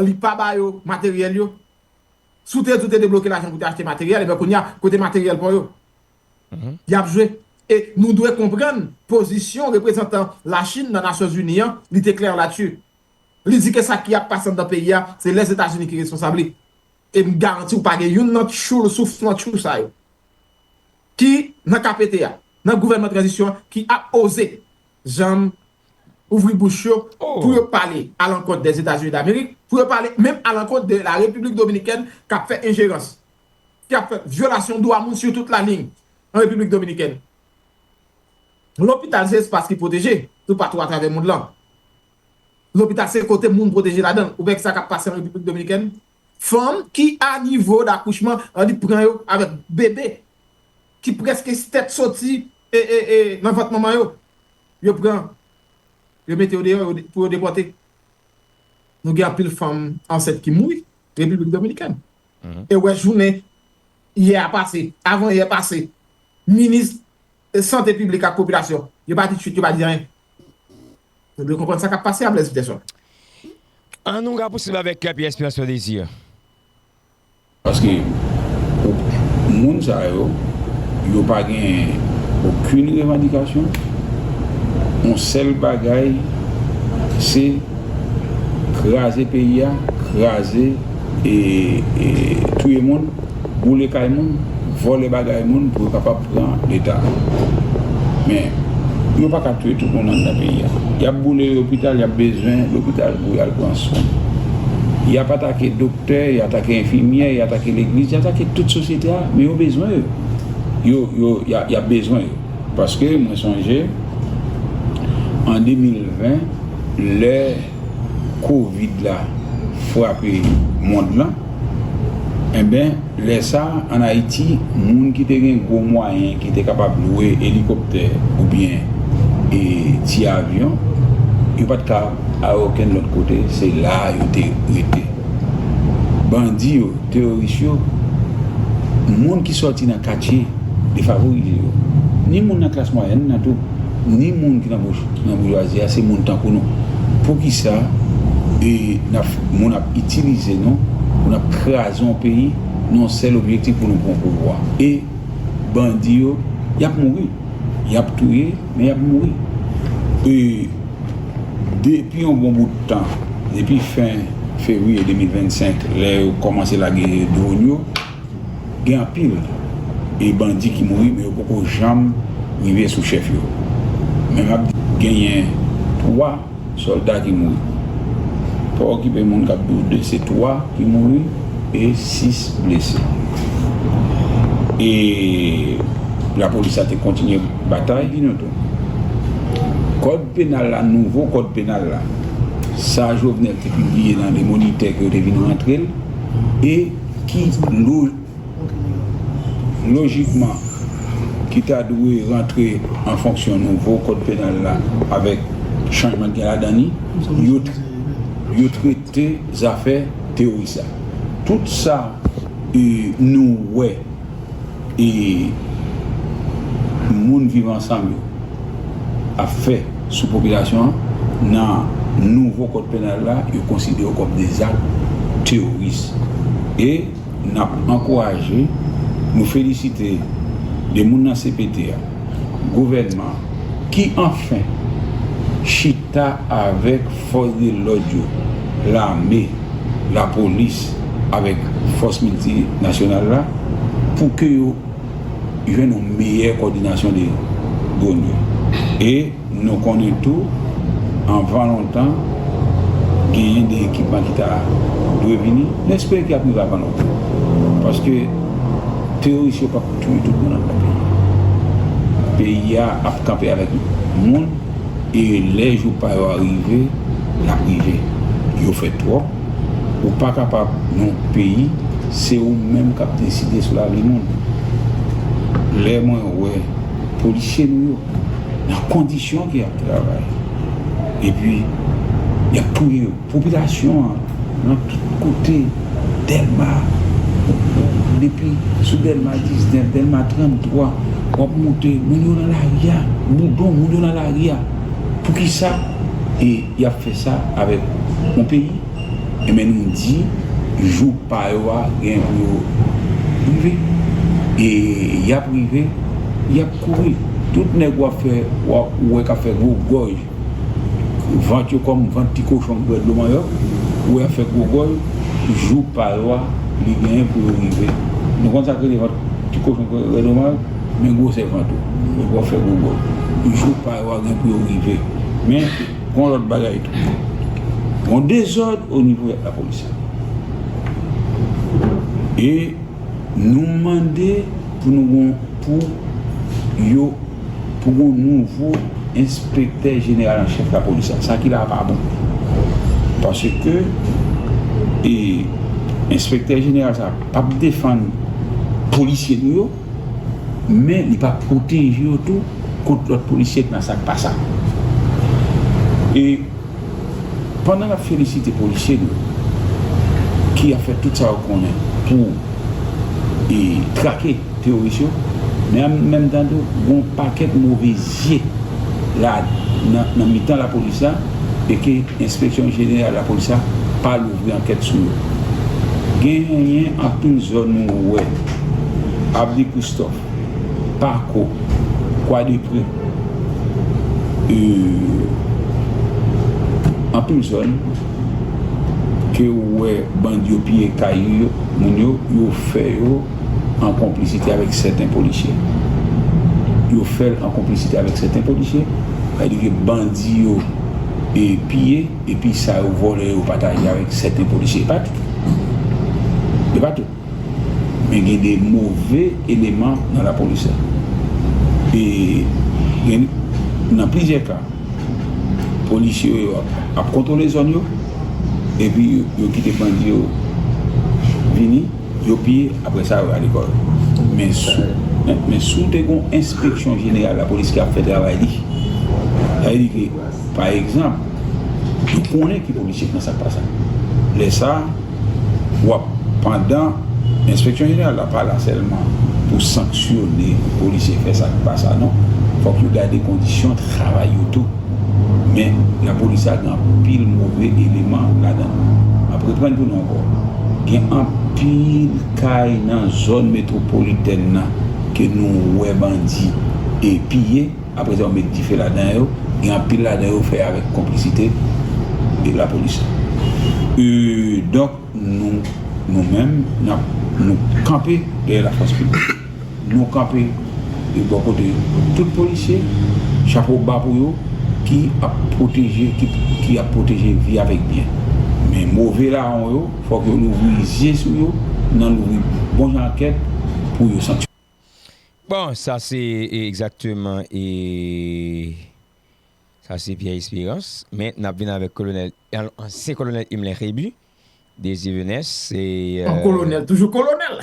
li pa ba yo materyèl yo. Si w te di w te debloke lajan pou te achte materyèl, ebyen kounye a, kote materyèl pa w yo? Y ap jwe. E nou dwe konprann pozisyon reprezantan Lachin nan Nasyonzini an, li te klè lati. Li di ke sa ki ap pase anndan peyi a, se Lèzetazini ki responsab li. E m garanti w pa gen youn nan tchoul souf nan tchou sa yo ki nan K P T a, nan gouvènman tranzisyon an, ki ap oze janm ouvri bouch yo pou yo pale alankont Dèzetazini Damerik, pou yo pale menm alankont de la Repiblik Dominikèn k ap fè enjerans, k ap fè vyolasyon dwa moun sou tout laliny an Repiblik Dominikèn. Lopital se espas ki pwoteje toupatou atravè mond lan. Lopital se kote moun pwoteje ladan l. Ou wè kisa k ap pase an Repiblik Dominikèn? Fanm ki a nivo dakouchman, an li pran yo avèk bebe ki prèske tèt soti e, e, e, nan vant manman yo. Yo pran, yo mete yo deyò yo de- pou yo depòte. Nou gen anpil fanm ansent ki mouri Repiblik Dominikèn. E wè jounen yè a pase, avan yè pase, minis sante piblik ak popilasyon, yo pa di tchwit, yo pa di anyen. Nou dwe konprann sa k ap pase a Blaise Peterson. An nou rapousib avèk Pierre Espérance Désir. Paske moun sa yo, yo pa gen okenn revandikasyon. Yon sèl bagay, se kraze peyi a, kraze e, e touye moun, boule kay moun, vòlè bagay moun pou yo kapab pran leta. Men, yo pa ka touye tout moun anndan peyi a. Y ap boule lopital, y ap bezwen lopital pou y al pran swen. Y ap atake doktè, y atake enfimyè, y atake legliz, y atake tout sosyete a, men yo bezwen yo. Yo, yo, y a- y ap bezwen yo. Paske mwen sonje, an de mil ven, lè kovid la frape mond lan, enben, lè sa, ann Ayiti, moun ki te gen gwo mwayen, ki te kapab lwe elikoptè oubyen e ti avyon, yo pa t ka al okenn lòt kote, se la a yo te rete. Bandi yo, teworis yo, moun ki sòti nan katye defavorize yo, ni moun nan klas mwayèn nan tou, ni moun ki nan bouch- nan boujwazi a, se moun tankou nou. Poukisa e n ap, moun ap itilize nou pou n ap kraze yon peyi nan yon sèl objektif pou nou pran pouvwa? E bandi yo, y ap mouri. Y ap touye, men y ap mouri. E depi yon bon bout tan, depi fen fevriye de mil vennsenk, lè yo kòmanse lage dwòn yo, gen anpil e bandi ki mouri, men yo poko janm rive sou chèf yo. Men m ap di, genyen twa sòlda ki mouri. Pa okipe moun k ap di w de, se twa ki mouri e sis blese. E lapolis la te kontinye batay. Di nou tou, kòd penal la, nouvo kòd penal la, sa Jovenel te pibliye nan Le Moniteur ke yo te vin rantre l, e ki lo- lojikman, ki ta dwe rantre an fonksyon nouvo kòd penal la avèk chanjman ki gen ladan li, yo, yo trete zafè teworis la. Tout sa e, nou wè e, moun Viv Ansanm yo ap fè sou popilasyon an, nan nouvo kòd penal la, yo konsidere yo kòm de zak teworis. E n ap ankouraje, nou felisite de moun nan C P T a, gouvènman an, ki anfen chita avèk fòs de lòd yo, lame, lapolis, avèk fòs miltinasyonal la, pou ke yo jwenn yon meyè kòdinasyon de dwòn yo. E nou konnen tou, anvan lontan, Genyen de ekipman ki ta dwe vini. Nou espere ke y ap rive avan lontan. Paske teworis yo p ap touye tout moun anba peyi a. Peyi a ap kanpe avèk moun, e lè jou pa yo a rive, l ap rive. Yo fè twòp. Ou pa kapab nan yon peyi, se ou menm k ap deside sou lavi moun. Lè mwen wè polisye nou yo, nan kondisyon ke y ap travay, epi y ap touye yo. Popilasyon an, nan tout kote, Dèlma, depi sou Dèlma diznèf, Dèlma tranntwa, w ap monte, moun yo nan lari a, Boudon, moun yo nan lari a. Poukisa? E y ap fè sa avèk yon peyi? Enben, nou di, jou pa yo a gen pou yo rive. E y ap rive, y ap kouri. Tout nèg w ap fè, w ap, ou wè k ap fè gwo gòj, vant yo kòm vant ti kochon k prè dlo manyòk, ou wè y ap fè gwo gòj, jou pa yo a, li genyen pou yo rive. Nou konn sa k rele vant ti kochon k prè dlo manyòk, men gwosè vant ou, epi w ap fè gwo gòj. Jou pa yo a gen pou yo rive. Men, gon lòt bagay tou. Gon dezòd o nivo lapolis la. E nou mande pou nou gon, pou yo, pou gon nouvo enspektè jeneral an chèf lapolis la. Sa ki la a pa bon. Paske, e, enspektè jeneral sa p ap defann polisye nou yo, men li p ap pwoteje yo tou kont lòt polisye k nan sa k pa sa. E pandan n ap felisite polisye nou ki ap fè tout sa yo konnen pou, e, trake teworis yo, men an menm tan tou, gon pakèt move zye la nan, nan mitan lapolis la, e ke enspeksyon jeneral lapolis la pa louvri ankèt sou yo. Genyen anpil zòn nou wè Abdi Christophe, Pako, Kwadepre, e, anpil zòn ke ou wè bandi yo piye kay yo, moun yo, yo fè yo an konplisite avèk sèten polisye. Yo fè l an konplisite avèk sèten polisye, sa vle di ke bandi yo, e, piye, epi sa yo vòlè yo pataje avèk sèten polisye. E pa tout. E pa tout. Men gen de move eleman nan lapolis la. E gen, nan plizyè ka, polisye yo ap, ap kontwole zòn yo, epi yo, yo kite bandi yo vini, yo piye, apre sa yo ale kò yo. Men si, men, men si w te gon enspeksyon jeneral lapolis ki ap fè travay li, sa vle di ke, pa egzanp, yo konnen ki polisye k nan sa k pa sa. Lè sa a, w ap, pandan enspeksyon jeneral la pa la sèlman pou sanksyone polisye k fè sa k pa sa, non. Fòk yo gade kondisyon travay yo tou. Men, lapolis la gen anpil move eleman ladan l. M ap reprann pou nou ankò. Gen anpil kay nan zòn metwopolitèn nan ke nou wè bandi e piye, apre sa yo met dife ladan yo, gen anpil ladan yo fè avèk konplisite de lapolis. E, donk, nou, nou menm, n ap, nou kanpe dèyè lafòs piblik. Nou kanpe, e, bò kote tout polisye, chapo ba pou yo, ki ap pwoteje, ki, ki ap pwoteje vi avèk byen. Men move lawon yo, fòk yo louvri zye sou yo, nan louvri bon jan ankèt pou yo sanksyone. Bon, sa se, e, egzakteman, e, sa se Pierre Espérance, men n ap vin avèk kolonèl, ansyen kolonèl Himmler Rébu, Désir Venès, e, Bon, e, kolonèl, toujou kolonèl.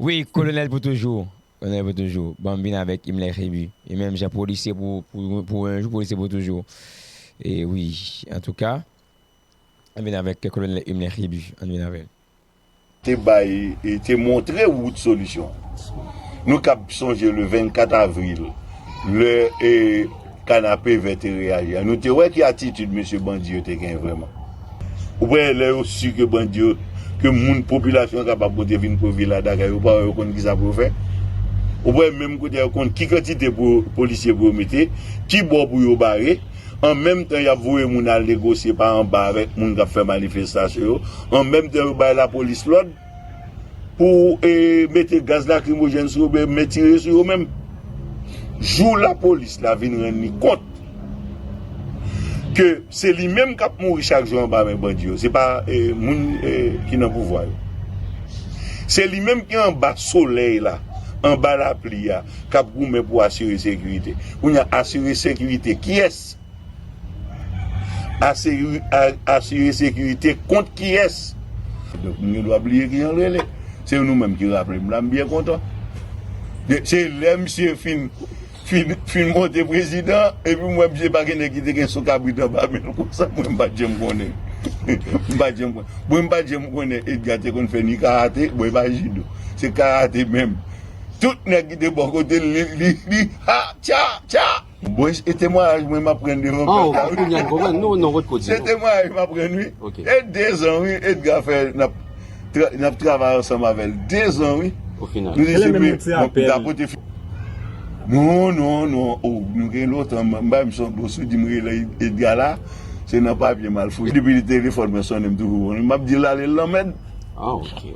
Wi, kolonèl pou toujou. Kolonèl pou toujou. Bon, m vin avèk Himmler Rébu. E menm jan polisye pou, pou, pou yon jou, polisye pou toujou. E wi, antouka, m vin avèk kolonèl Himmler Rébu. Ann vin avè l. Te bay, e te montre wout solisyon. Nou kab sonje le vennkat avril, lè, e, Kanapevè te reyaji a, nou te wè ki atitid mesye bandi yo te genyen vrèman. Ou wè lè yo si ke bandi yo, ke moun, popilasyon an kapab monte vin pran vil la, dakay, yo pa wè yo konn kisa pou yo fè. Ou wè menm kote yo konn ki kantite pou, polisye pou yo mete, ki bò pou yo bare, an menm tan y ap voye moun al negosye pa anba avèk moun k ap fè manifestasyon yo, an menm tan yo bay lapolis lòd pou, e, mete gaz lakrimojèn sou yo, oubyen men tire sou yo menm. Jou lapolis la vin rann li kont, Ke se li menm k ap mouri chak jou anba men bandi yo. Se pa eh, moun eh, ki nan pouvwa yo. Se li menm ki anba solèy la, anba lapli a, k ap goumen pou asire sekirite. Kounye a, asire sekirite kiyès? Asiri- a- asire sekirite kont kiyès? Donk, m gen dwa bliye ki jan l rele. Se nou menm ki raple m la, m byen kontan. Se lè misye fin fin, fin monte prezidan, epi m wè misye pa gen nèg ki te gen son kabrit anba men l konsa, mwen m pa t janm konnen. M pa t janm konnen. Mwen m pa t janm konnen Edgar te konn fè ni karate, bon, e pa jido. Se karate menm. Tout nèg ki te bò kote l, li, li, li, ha, tcha, tcha! Bon, e temwayaj mwen m ap pran devan pèp la, wi. Kounye a n konprann. Nou, nou, kot kote. Se temwayaj m ap pran, wi. E dezan, wi, Edgar fè n ap tra- n ap travay ansanm avè l dezan, wi. Nou te se men, bon, m ta pote fi- Non, non, non. Oh, nou gen lontan. M bay m son gwo sou di m rele Edgar la. Se nan papye m al fouye. Depi telefòn mwen sonnen, m toujou wè. M ap di l ale l lanmèd. Ah, ok.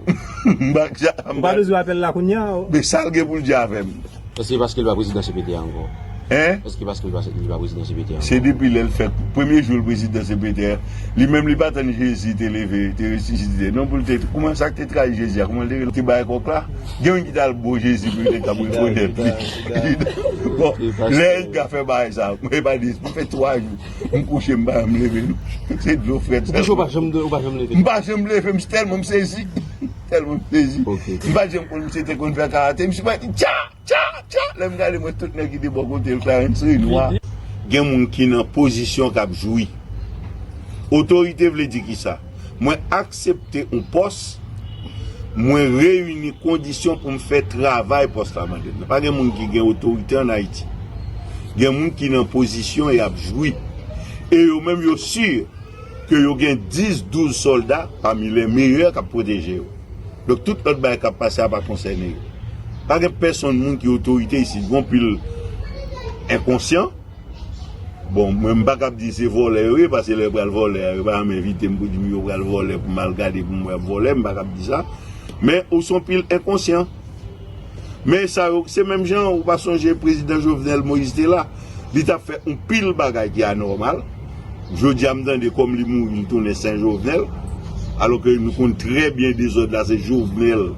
M pa ja- Ou pa bezwen apèl la kounye a? Men sa l gen pou l di avè m? Èske paske l pa prezidan C P T a ankò? Hein? Èske paske l pa, li pa prezidan C P T a ankò? Se depi lè l fèt, premye jou l prezidan C P T a, li menm li pa tann Jezi te leve, te resisite. Non, pou l te, kouman sa k te trayi Jezi a, kouman l te rele, te bay kòk la? Gen moun ki t al bo Jezi pou yo te kab rekonèt li. Bon, lè Edgar fè bagay sa, mwen pa di, m fè twa jou, m kouche, m pa janm leve, non. Se dlo frèt. Ou kouche, ou pa janm, ou pa janm leve? M pa janm leve, m tèlman m sezi. Tèlman m sezi. M pa janm konn misye te konn fè karate, misye pa di, tcha! Tcha, tcha, lè m gade mwen tout nèg ki te bò kote l, Clarence Renois. Gen moun ki nan pozisyon k ap jwi. Otorite vle di kisa? Mwen aksepte yon pòs, mwen reyini kondisyon pou m fè travay pòs la mande m. Pa gen moun ki gen otorite ann Ayiti. Gen moun ki nan pozisyon y ap jwi. E yo menm yo si ke yo gen dis, douz sòlda pami lè meyè k ap pwoteje yo. Donk, tout lòt bagay k ap pase a pa konsène yo. Pa gen pèsonn moun ki otorite isit. Gon pil enkonsyan. Bon, mwen m pa kab di se vòlè yo ye, paske lè yo pral vòlè a, yo pa janm envite m pou di m yo pral vòlè, pou m al gade pou m wè y ap vòlè, m pa kab di sa. Men, ou se yon pil enkonsyan. Men sa yo, se menm jan, ou pa sonje prezidan Jovenel Moïse te la, li t ap fè yon pil bagay ki anòmal. Jodi a, m tande kòm li mouri, li tounen Sen Jovenel. Alò ke nou konn trè byen dezòd la, se Jovenel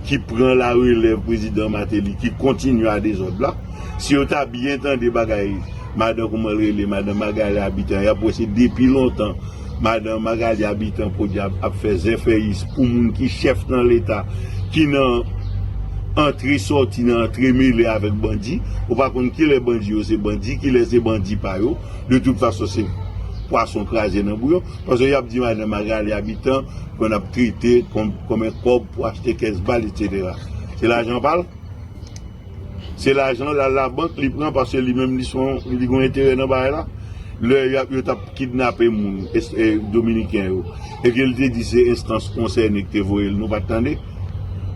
ki pran larelèv prezidan Martelly, ki kontinye a dezòd la. Si yo ta byen tande bagay, madan, kouman l rele, madan Magalie Habitant, y ap wè se depi lontan madan Magalie Habitant podyab ap fè zèfèyis pou moun ki chèf nan Leta, ki nan antre sòti, nan antre mele avèk bandi. Ou pa konn kilè bandi yo se bandi, kilè se bandi pa yo. De tout fason, se pwason kraze nan bouyon. Paske y ap di madan Magalie Habitant konn ap trete kòm, kòm en kòb pou achte kès bal, etsetera. Se lajan pa l. Se lajan l al labank, li pran, paske li menm li son, li gon enterè nan bagay la. Lè y ap, yo t ap kidnape moun, es- e, dominiken yo, e ke l te di se enstans konsène ki te voye l, nou pa t tande.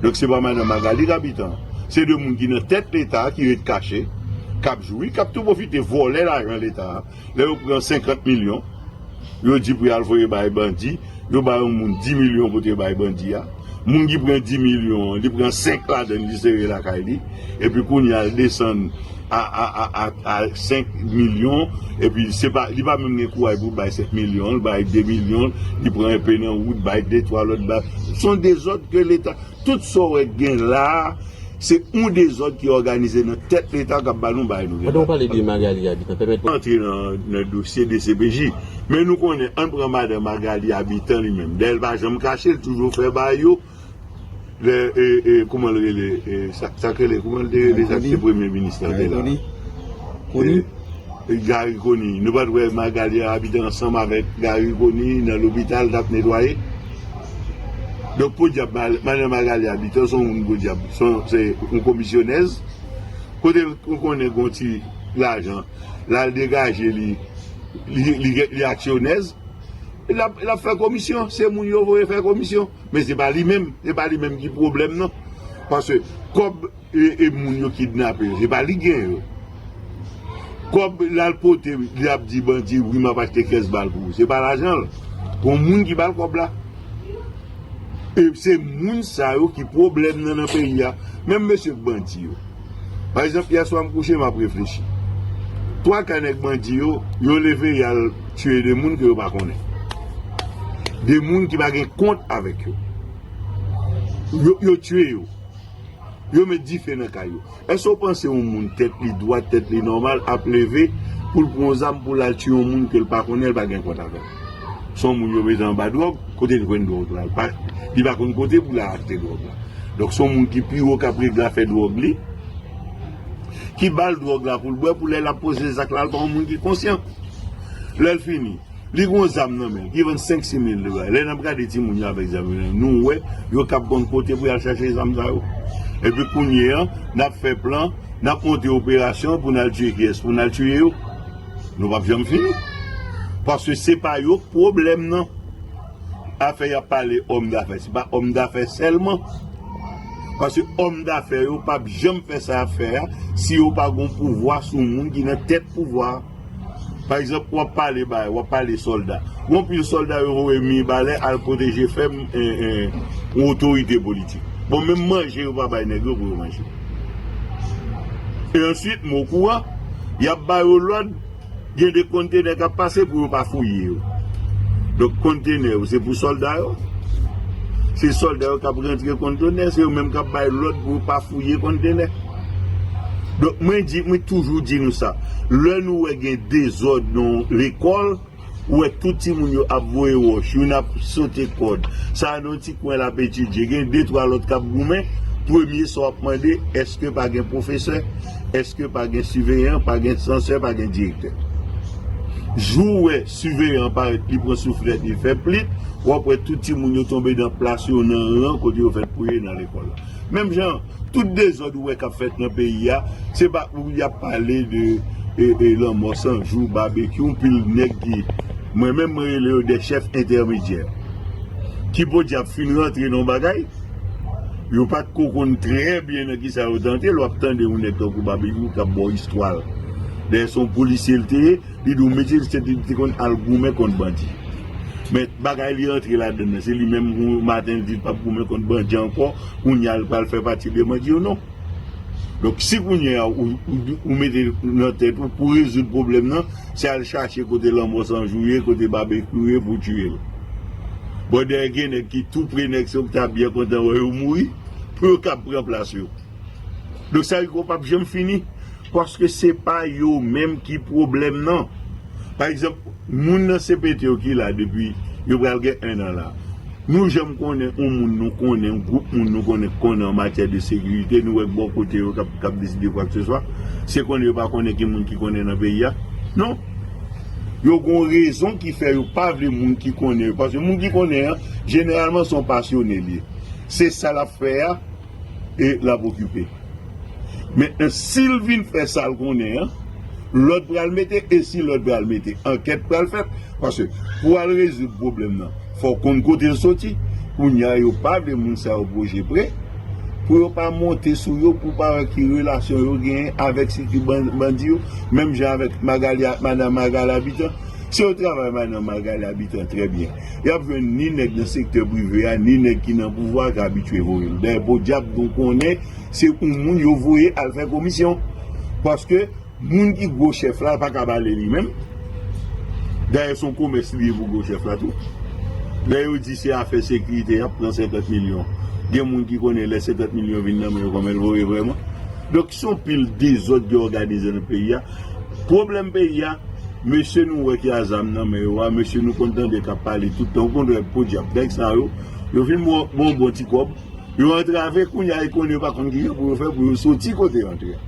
Donk, se pa madan Magalie Habitant. Se de moun ki nan tèt Leta a, ki ret kache, k ap jwi, k ap tou pwofite vòlè lajan Leta a. Lè yo pran senkant milyon, yo di pou y al voye bay bandi, yo bay yon moun dis milyon pou te bay bandi a. Moun ki pran dis milyon an, li pran senk ladan l, li sere lakay li. Epi kounye a, l desann a, a, a, a, a senk milyon. Epi se pa, li pa menm gen kouraj pou bay senk milyon, l bay de milyon, li pran enpe nan wout, bay de twa lòt, bay. Se yon dezòd ke Leta, tout sa w wè k gen la a, se yon dezòd ki òganize nan tèt Leta k ap ba nou bagay nou gen la. Pandan w pale de Magalie Habitant, pèmèt mwen antre nan, nan dosye D C P J. Men nou konnen, ann pran madan Magalie Habitant li menm. Dayè, l pa janm kache, l toujou fè bagay yo. Lè, e, e, kouman l rele? E, sa, sa k rele, kouman l te rele, sa k te premye minis la te la? Conille. E, Garry Conille. Nou pa t wè Magalie Habitant ansanm avèk Garry Conille nan lopital t ap netwaye? Donk, podyab, ma- madan Magalie Habitant se yon moun podyab, se yon- se yon komisyonèz. Kote l konnen gon ti lajan, l al degaje li, li, li, li aksyonèz, l ap, l ap fè komisyon. Se moun yo voye fè komisyon. Men se pa li menm, se pa li menm ki pwoblèm nan. Paske kòb e, e moun yo kidnape yo, se pa li gen yo. Kòb l al pote, li ap di bandi, wi, m ap achte kès bal pou ou. Se pa lajan l. Gon moun ki ba l kòb la. E se moun sa yo ki pwoblèm nan, nan peyi a. Menm mesye k bandi yo. Pa egzanp, yè swa m kouche, m ap reflechi. Twa ka nèg bandi yo, yo leve y al tiye de moun ke yo pa konnen. De moun ki pa gen kont avèk yo. Yo, yo tiye yo. Yo met dife nan kay yo. Èske w panse yon moun tèt li dwat, tèt li nòmal ap leve pou l pran yon zam pou l al tiye yon moun ke l pa konnen, l pa gen kont avè l? Se yon moun yo mete anba dwòg, kote l jwenn dwòg la? Li pa, li pa konn kote pou l al achte dwòg la. Donk se yon moun ki pi wo k ap regle afè dwòg li, ki ba l dwòg la pou l bwè, pou lè l ap poze zak la, l pa yon moun ki konsyan. Lè l fini, li gen yon zam nan men l, ki vann senk sis mil dola. Lè n ap gade timoun yo avèk zam yo nan men, nou wè yo k ap konn kote pou y al chache zam sa yo. Epi kounye a, n ap fè plan, n ap monte operasyon pou n al tiye kiyès, pou n al tiye yo. Nou p ap janm fini. Paske se pa yo k pwoblèm nan. Afè y ap pale òm dafè, se pa òm dafè sèlman. Paske òm dafè yo p ap janm fè sa y ap fè a si yo pa gon pouvwa sou moun ki nan tèt pouvwa a. Pa egzanp, w ap pale bay, w ap pale sòlda. Gon pil sòlda yo voye Mibalè al pwoteje fèm, en, en, yon otorite politik. Bon, menm manje yo pa bay nèg yo pou yo manje. E answit, m okouran, y ap ba yo lòd, gen de kontenè k ap pase pou yo pa fouye yo. Donk, kontenè yo, se pou sòlda yo. Se sòlda yo k ap rantre kontenè, se yo menm k ap bay lòd pou yo pa fouye kontenè. Donk, mwen di, mwen toujou di nou sa. Lè nou wè gen dezòd nan lekòl, ou wè tout timoun yo ap voye wòch, youn ap sote kòd. Sa a nan yon ti kwen l ap etidye. Gen de twa lòt k ap goumen. Premye sa w ap mande, èske pa gen pwofesè? Èske pa gen siveyan? Pa gen sansè? Pa gen direktè? Jou w wè siveyan an parèt, li pran souflèt, li fè plit, w ap wè tout timoun yo tonbe nan plas yo, nan ran kote yo fèt pou ye nan lekòl la. Menm jan, tout dezòd ou wè k ap fèt nan peyi a, se pa pou y ap pale de, e, e, lanmò san jou, babekyou, yon pil nèg ki, mwen menm, mwen rele yo de chèf entèmedyè. Ki podyab fin rantre nan yon bagay, yo pa t ko konn trè byen nan kisa yo t antre, lè w ap tande yon nèg tankou babekyou k ap ba w istwa l. Dayè, se yon polisye l te ye, li di w, mesye, li te, li te konn al goumen kont bandi. Men bagay li antre ladann nan, se li menm, yon maten, li di l p ap goumen kont bandi ankò, kounye a, l pral fè pati de bandi yo, non. Donk, si kounye a, ou, ou, ou mete nan tèt ou pou rezoud pwoblèm nan, se al chache kote lanmò san jou ye, kote babekyou ye pou tiye l. Bon, dayè, gen nèg ki tou pre nèg sa yo ki ta byen kontan wè yo mouri, pou yo kab pran plas yo. Donk, sa yo p ap janm fini, paske se pa yo menm ki pwoblèm nan. Pa egzanp, moun nan C P T yo ki la depi yo pral gen en an la. Nou janm konnen yon moun nou konnen, yon gwoup moun nou konnen k konnen an matyè de sekirite, nou wè k bò kote yo k ap, k ap deside kwakeseswa, se konnen yo pa konnen ki moun ki konnen nan peyi a? Non. Yo gon rezon ki fè yo pa vle moun ki konnen yo, paske moun ki konnen an, jeneralman, se yon pasyone li ye. Se sa l ap fè a, e l ap okipe. Mentnan, si l vin fè sa l konnen an, lòd pral mete, e si lòd pral mete, ankèt pral fèt. Paske pou al rezoud pwoblèm nan, fò w konn kote l soti. Kounye a, yo pa vle moun sa yo pwoche pre, pou yo pa monte sou yo, pou pa wè ki relasyon yo genyen avèk sirkil ban-, bandi yo, menm jan avèk Magali, madan Magali Abitan. Si yo travay madan Magali Abitan trè byen, y ap jwenn ni nèg nan sektè prive a, ni nèg ki nan pouvwa a ki abitye voye l. Dayè, podyab, nou konnen se yon moun yo voye al fè komisyon. Paske moun ki gwo chèf la pa ka bale li menm. Dayè, se yon komès li ye pou gwo chèf la tou. Lè yo di se afè sekirite, y ap pran senkant milyon. Gen moun ki konnen lè senkant milyon vin nan men yo, kòman l voye vrèman. Donk, se yon pil dezòd ki òganize nan peyi a. Pwoblèm peyi a, mesye nou wè ki a zam nan men yo a, mesye nou konn tande k ap pale tout tan, ou konn wè podyab, nèg sa yo, yo fin bon, bon, bon ti kòb, yo antrave, kounye a, yo konnen yo pa konn kijan pou yo fè pou yo soti kote yo antre a.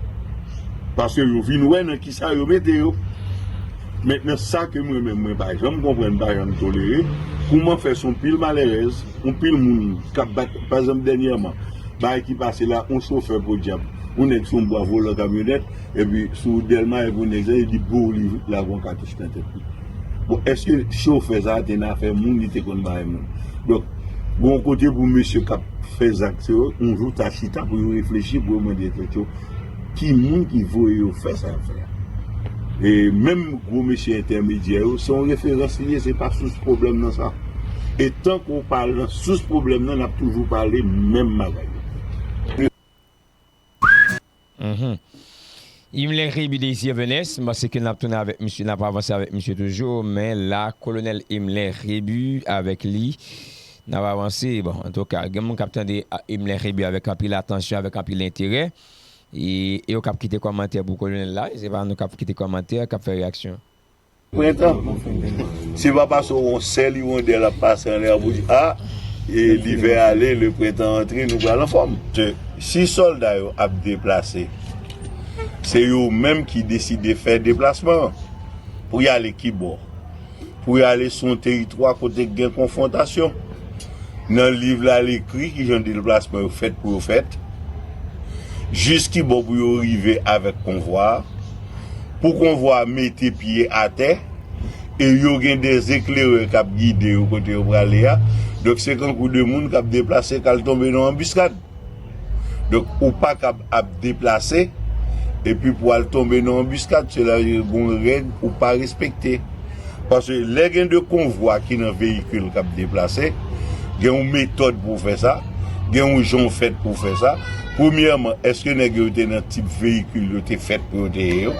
Paske yo vin wè nan kisa yo mete yo. Mentnan, sa ke mwen menm, mwen pa janm konprann, pa janm tolere, kouman fè se yon pil malerèz, yon pil moun k ap bat, pa egzanp, dènyèman, bagay ki pase la, yon chofè podyab, yon nèg sou yon bwa volan kamyonèt, epi sou Dèlma, epi yon nèg sa, li di, bow, li lage yon katouch nan tèt li. Bon, èske chofè sa a te nan afè moun, li te konn bay moun? Donk, gon kote pou mesye k ap fè zak sa yo, yon jou ta chita pou yo reflechi, pou yo mande tèt yo, ki moun ki voye yo fè sa y ap fè a? E menm gwo mesye entèmedyè yo, se yon referans li ye, se pa sous pwoblèm nan sa. E tanke w pa al nan sous pwoblèm nan, n ap toujou pale menm bagay yo. Mhm. Imler Rebu Désir Venès, m panse ke n ap tounen avèk misye, n ap avanse avèk misye toujou, men la, Kolonèl Imler Rebu avèk li, n ap avanse. Bon, antouka, gen moun k ap tande a, Imler Rebu avèk anpil atansyon, avèk anpil enterè, e, e yo k ap kite kòmantè pou Kolonèl la, e se pa nou k ap kite kòmantè, k ap fè reyaksyon. Prentan. Se pa paske yon sèl iwondèl ap pase anlè a pou di, a, e, livè ale, le prentan antre, nou pral anfòm. Si sòlda yo ap deplase, se yo menm ki deside fè deplasman an. Pou y ale kibò? Pou y ale sou yon teritwa kote k gen konfwontasyon. Nan liv la, l ekri kijan deplasman yo fèt pou yo fèt, jis kibò pou yo rive avèk konvwa a, pou konvwa a mete pye atè, e yo gen de eklerè k ap gide yo kote yo prale a. Donk, se kankou de moun k ap deplase k al tonbe nan yon anbiskad. Donk, ou pa kab ap deplase, epi pou al tonbe nan yon anbiskad, sela gen yon règ ou pa respekte. Paske lè gen de konvwa ki nan veyikil k ap deplase, gen yon metòd pou w fè sa, gen yon jan w fèt pou w fè sa. Premyèman, èske nèg yo te nan tip veyikil yo te fèt pou yo te ye yo?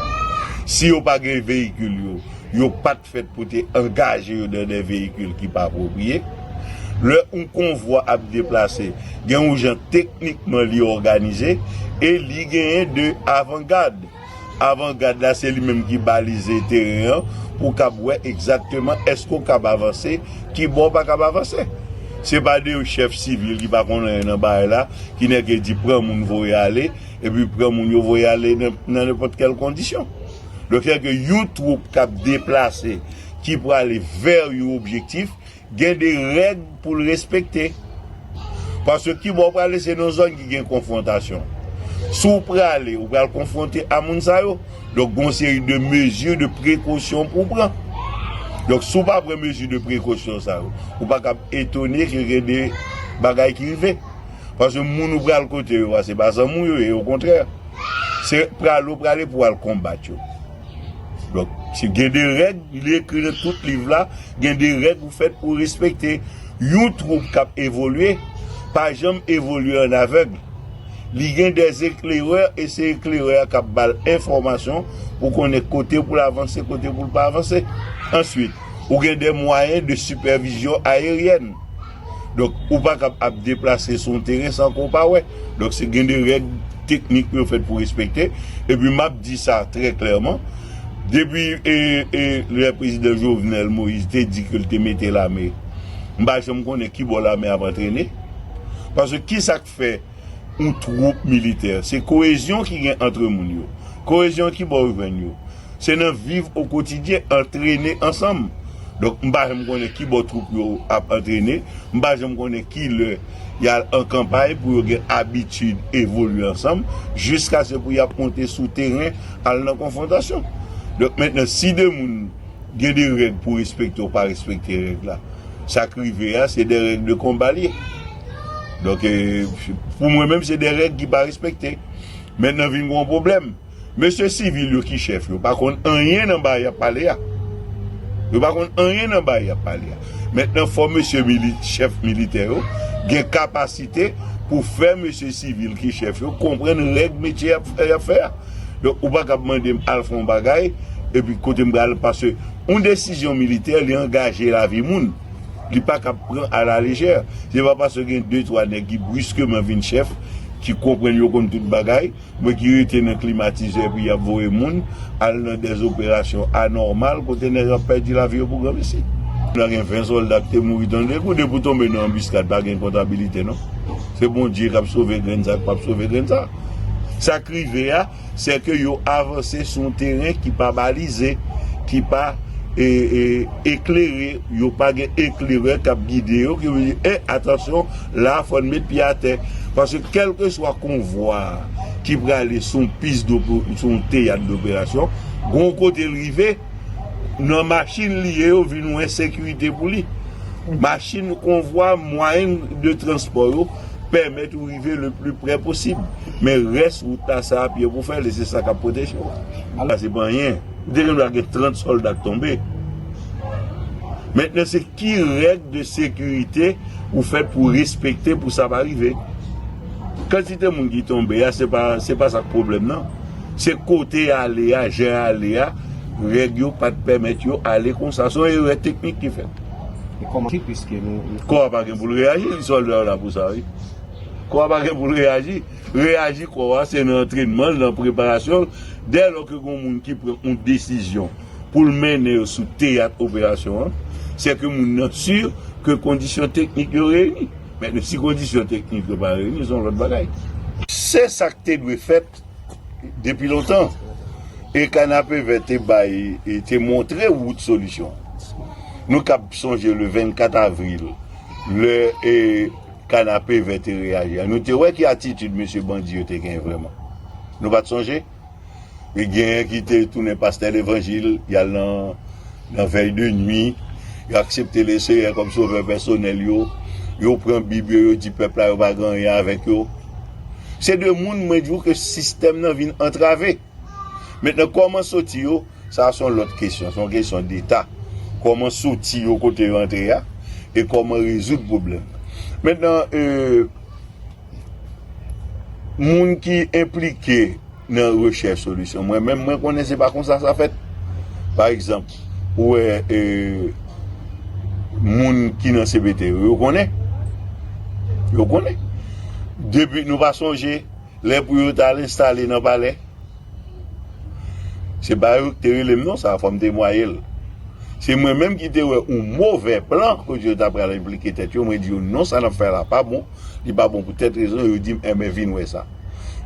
Si yo pa gen veyikil yo, yo pa t fèt pou te angaje yo nan de veyikil ki pa apwopriye. Lè yon konvwa ap deplase, gen yon jan teknikman li òganize e li genyen de avangad. Avangad la, se li menm ki balize teren an pou w kab wè egzakteman èske w kab avanse, ki bò w pa kab avanse. Se pa de chèf sivil ki pa konn anyen nan bagay la, ki nèk di pran moun voye ale, epi pran moun yo voye ale nan, nan nenpòt kèl kondisyon. Donk, sètadi ke yon twoup k ap deplase, ki prale vè yon objektif, gen de règ pou l respekte. Paske kibò w prale, se nan zòn ki gen konfwontasyon. Si w prale, ou pral konfwonte a moun sa yo. Donk, gen yon seri de mezi de prekosyon pou w pran. Donk, si w pa pran mezi de prekosyon sa yo, ou pa kab etone ke gen de bagay ki rive. Paske moun ou pral kote yo a, se pa zanmi w yo ye, okontrè. Se prale w prale pou w al konbat yo. Donk, si gen de règ, li ekri nan tout liv la, gen de règ ou fèt pou w respekte. Yon twoup k ap evolye, pa janm evolye an avèg. Li gen de eklerè, e se eklerè a k ap ba l enfòmasyon pou konnen kote pou l avanse, kote pou l pa avanse. Answit, ou gen de mwayen de sipèvizyon ayeryèn. Donk, ou pa kab ap deplase sou yon teren san ke w pa wè. Donk, se gen de règ teknik yo fèt pou respekte. Epi, m ap di sa trè klèman. Depi, e, e, lè prezidan Jovenel Moïse te di ke l te mete lame, m pa janm konnen ki bò lame ap antrene. Paske ki sa k fè yon twoup militè? Se koyezyon ki gen antre moun yo. Koyezyon ki bò yo jwenn yo? Se nan viv o kotidyen, antrene ansanm. Donk, m pa janm konnen ki bò twoup yo ap antrene, m pa janm konnen ki lè y al an kanpay pou yo gen abitid evolye ansanm, jiskaske pou y ap monte sou teren, al nan konfwontasyon. Donk, mentnan, si de moun gen de règ pou respekte, ou pa respekte règ la, sa k rive a, se de règ de konba l ye. Donk, e, pou mwen menm, se de règ ki pa respekte. Mentnan, vin gen yon pwoblèm. Mesye sivil yo ki chèf yo pa konn anyen nan bagay y ap pale a. Yo pa konn anyen nan bagay y ap pale a. Mentnan, fò mesye mili-, chèf militè yo gen kapasite pou fè mesye sivil ki chèf yo konprann règ metye y ap, y ap fè a. Donk, ou pa kab mande m al fè yon bagay, epi kote m pral, paske yon desizyon militè, li angaje lavi moun. Li pa kab pran alalejè. Se pa paske gen de, twa nèg ki briskeman vin chèf, ki konprann yo konn tout bagay, men ki rete nan klimatizè, epi y ap voye moun al nan de operasyon anòmal, kote nèg ap pèdi lavi yo pou granmesi. Nan gen ven sòlda ki te mouri tande kou, depi w tonbe nan anbiskad, pa gen kontabilite, non. Se Bondye k ap sove grenn sa, k p ap sove grenn sa. Sa k rive a, se ke yo avanse sou yon teren ki pa balize, ki pa, e, e, eklere, yo pa gen eklerè k ap gide yo, ki vle di, e, atansyon, la, fò n met pye atè. Paske kèlkeswa konvwa ki prale sou yon pis dope-, sou yon teyat doperasyon, gon kote l rive, nan machin li ye yo vin yon ensekirite pou li. Machin, konvwa, mwayen de transpò yo pèmèt ou rive le pli prè posib. Men rès wout la, se a pye pou fè l, e se sa k ap pwoteje w. Ala, se pa anyen. Ou te gen dwa gen trant sòlda k tonbe. Mentnan, se ki règ de sekirite ou fèt pou respekte pou sa pa rive? Kantite moun ki tonbe a, se pa, se pa sa k pwoblèm nan. Se kote y ale a, jan y ale a, règ yo pa t pèmèt yo ale konsa. Se yon erè teknik ki fèt. E kòman ki piske nou. Kò a pa gen pou l reyaji, sòlda yo la pou sa, wi. Kò a pa gen pou l reyaji. Reyaji kò a, se nan antrènman l, nan preparasyon l. Dèlò ke gen moun ki pran yon desizyon pou l mennen yo sou teyat operasyon an, se ke moun nan si ke kondisyon teknik yo reyini. Mentnan, si kondisyon teknik yo pa reyini, se yon lòt bagay. Se sa k te dwe fèt depi lontan. E Kanapevè te bay, e te montre wout solisyon. Nou kab sonje le vennkat avril, lè e Kanapevè te reyaji a. Nou te wè ki atitid mesye bandi yo te genyen vrèman. Nou pa t sonje? E genyen ki te tounen pastè levanjil, y al nan, nan vèy de nwi, yo aksepte Leseyè kòm sovè pèsonèl yo, yo pran Bib yo, yo di pèp la yo pa gen anyen avèk yo. Se de moun, mwen di w, ke sistèm nan vin antrave. Mentnan, kòman soti yo, sa a se yon lòt kesyon, se yon kesyon deta. Kòman soti yo kote yo antre a, e kòman rezoud pwoblèm nan. Mentnan, e, moun ki enplike nan rechèch solisyon, mwen menm, mwen konnen se pa konsa sa fèt. Pa egzanp, ou wè, e, moun ki nan C P T yo, yo konnen. Yo konnen. Depi nou pa sonje, lè pou yo t al enstale nan palè, se pa yo ki te rele m non, sa fò m temwaye l. Se mwen menm ki te wè yon movè plan kote yo ta pral enplike tèt yo. Mwen di yo, non, sa n ap fè la pa bon. Li pa bon pou tèt rezon. Yo di m, enben, vin wè sa.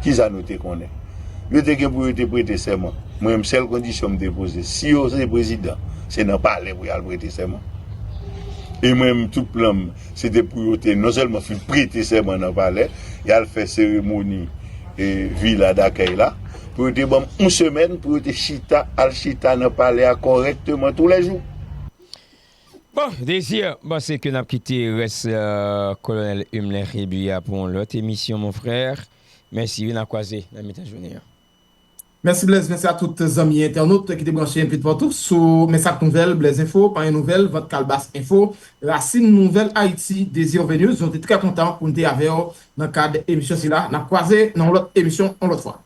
Kisa nou te konnen? Yo te gen pou yo te prete sèman. Mwen menm, sèl kondisyon m te poze, si yo se prezidan, se nan palè pou y al prete sèman. E mwen menm, tout plan m, se te pou yo te non sèlman fin prete sèman nan palè, y al fè seremoni e vila dakèy la, pou yo te ban m yon semèn pou yo te chita, al chita nan palè a kòrèkteman toulèjou. Bon, Désir, m panse ke n ap kite rès euh, kolonèl Humler Rébu a pou yon lòt emisyon, mon frè. Mèsi, wi, n a kwaze nan mitan jounen an. Mèsi Blaise, mèsi a tout zanmi entènot ki te branche M P T Partout sou Mèsak Nouvèl, Blaise Info, Panyen Nouvèl, Vant Kalbas Info, Rasin Nouvèl Ayiti, Désir Venus. Nou te trè kontan pou n te avè w nan kad emisyon sila. N ap kwaze nan yon lòt emisyon, yon lòt fwa.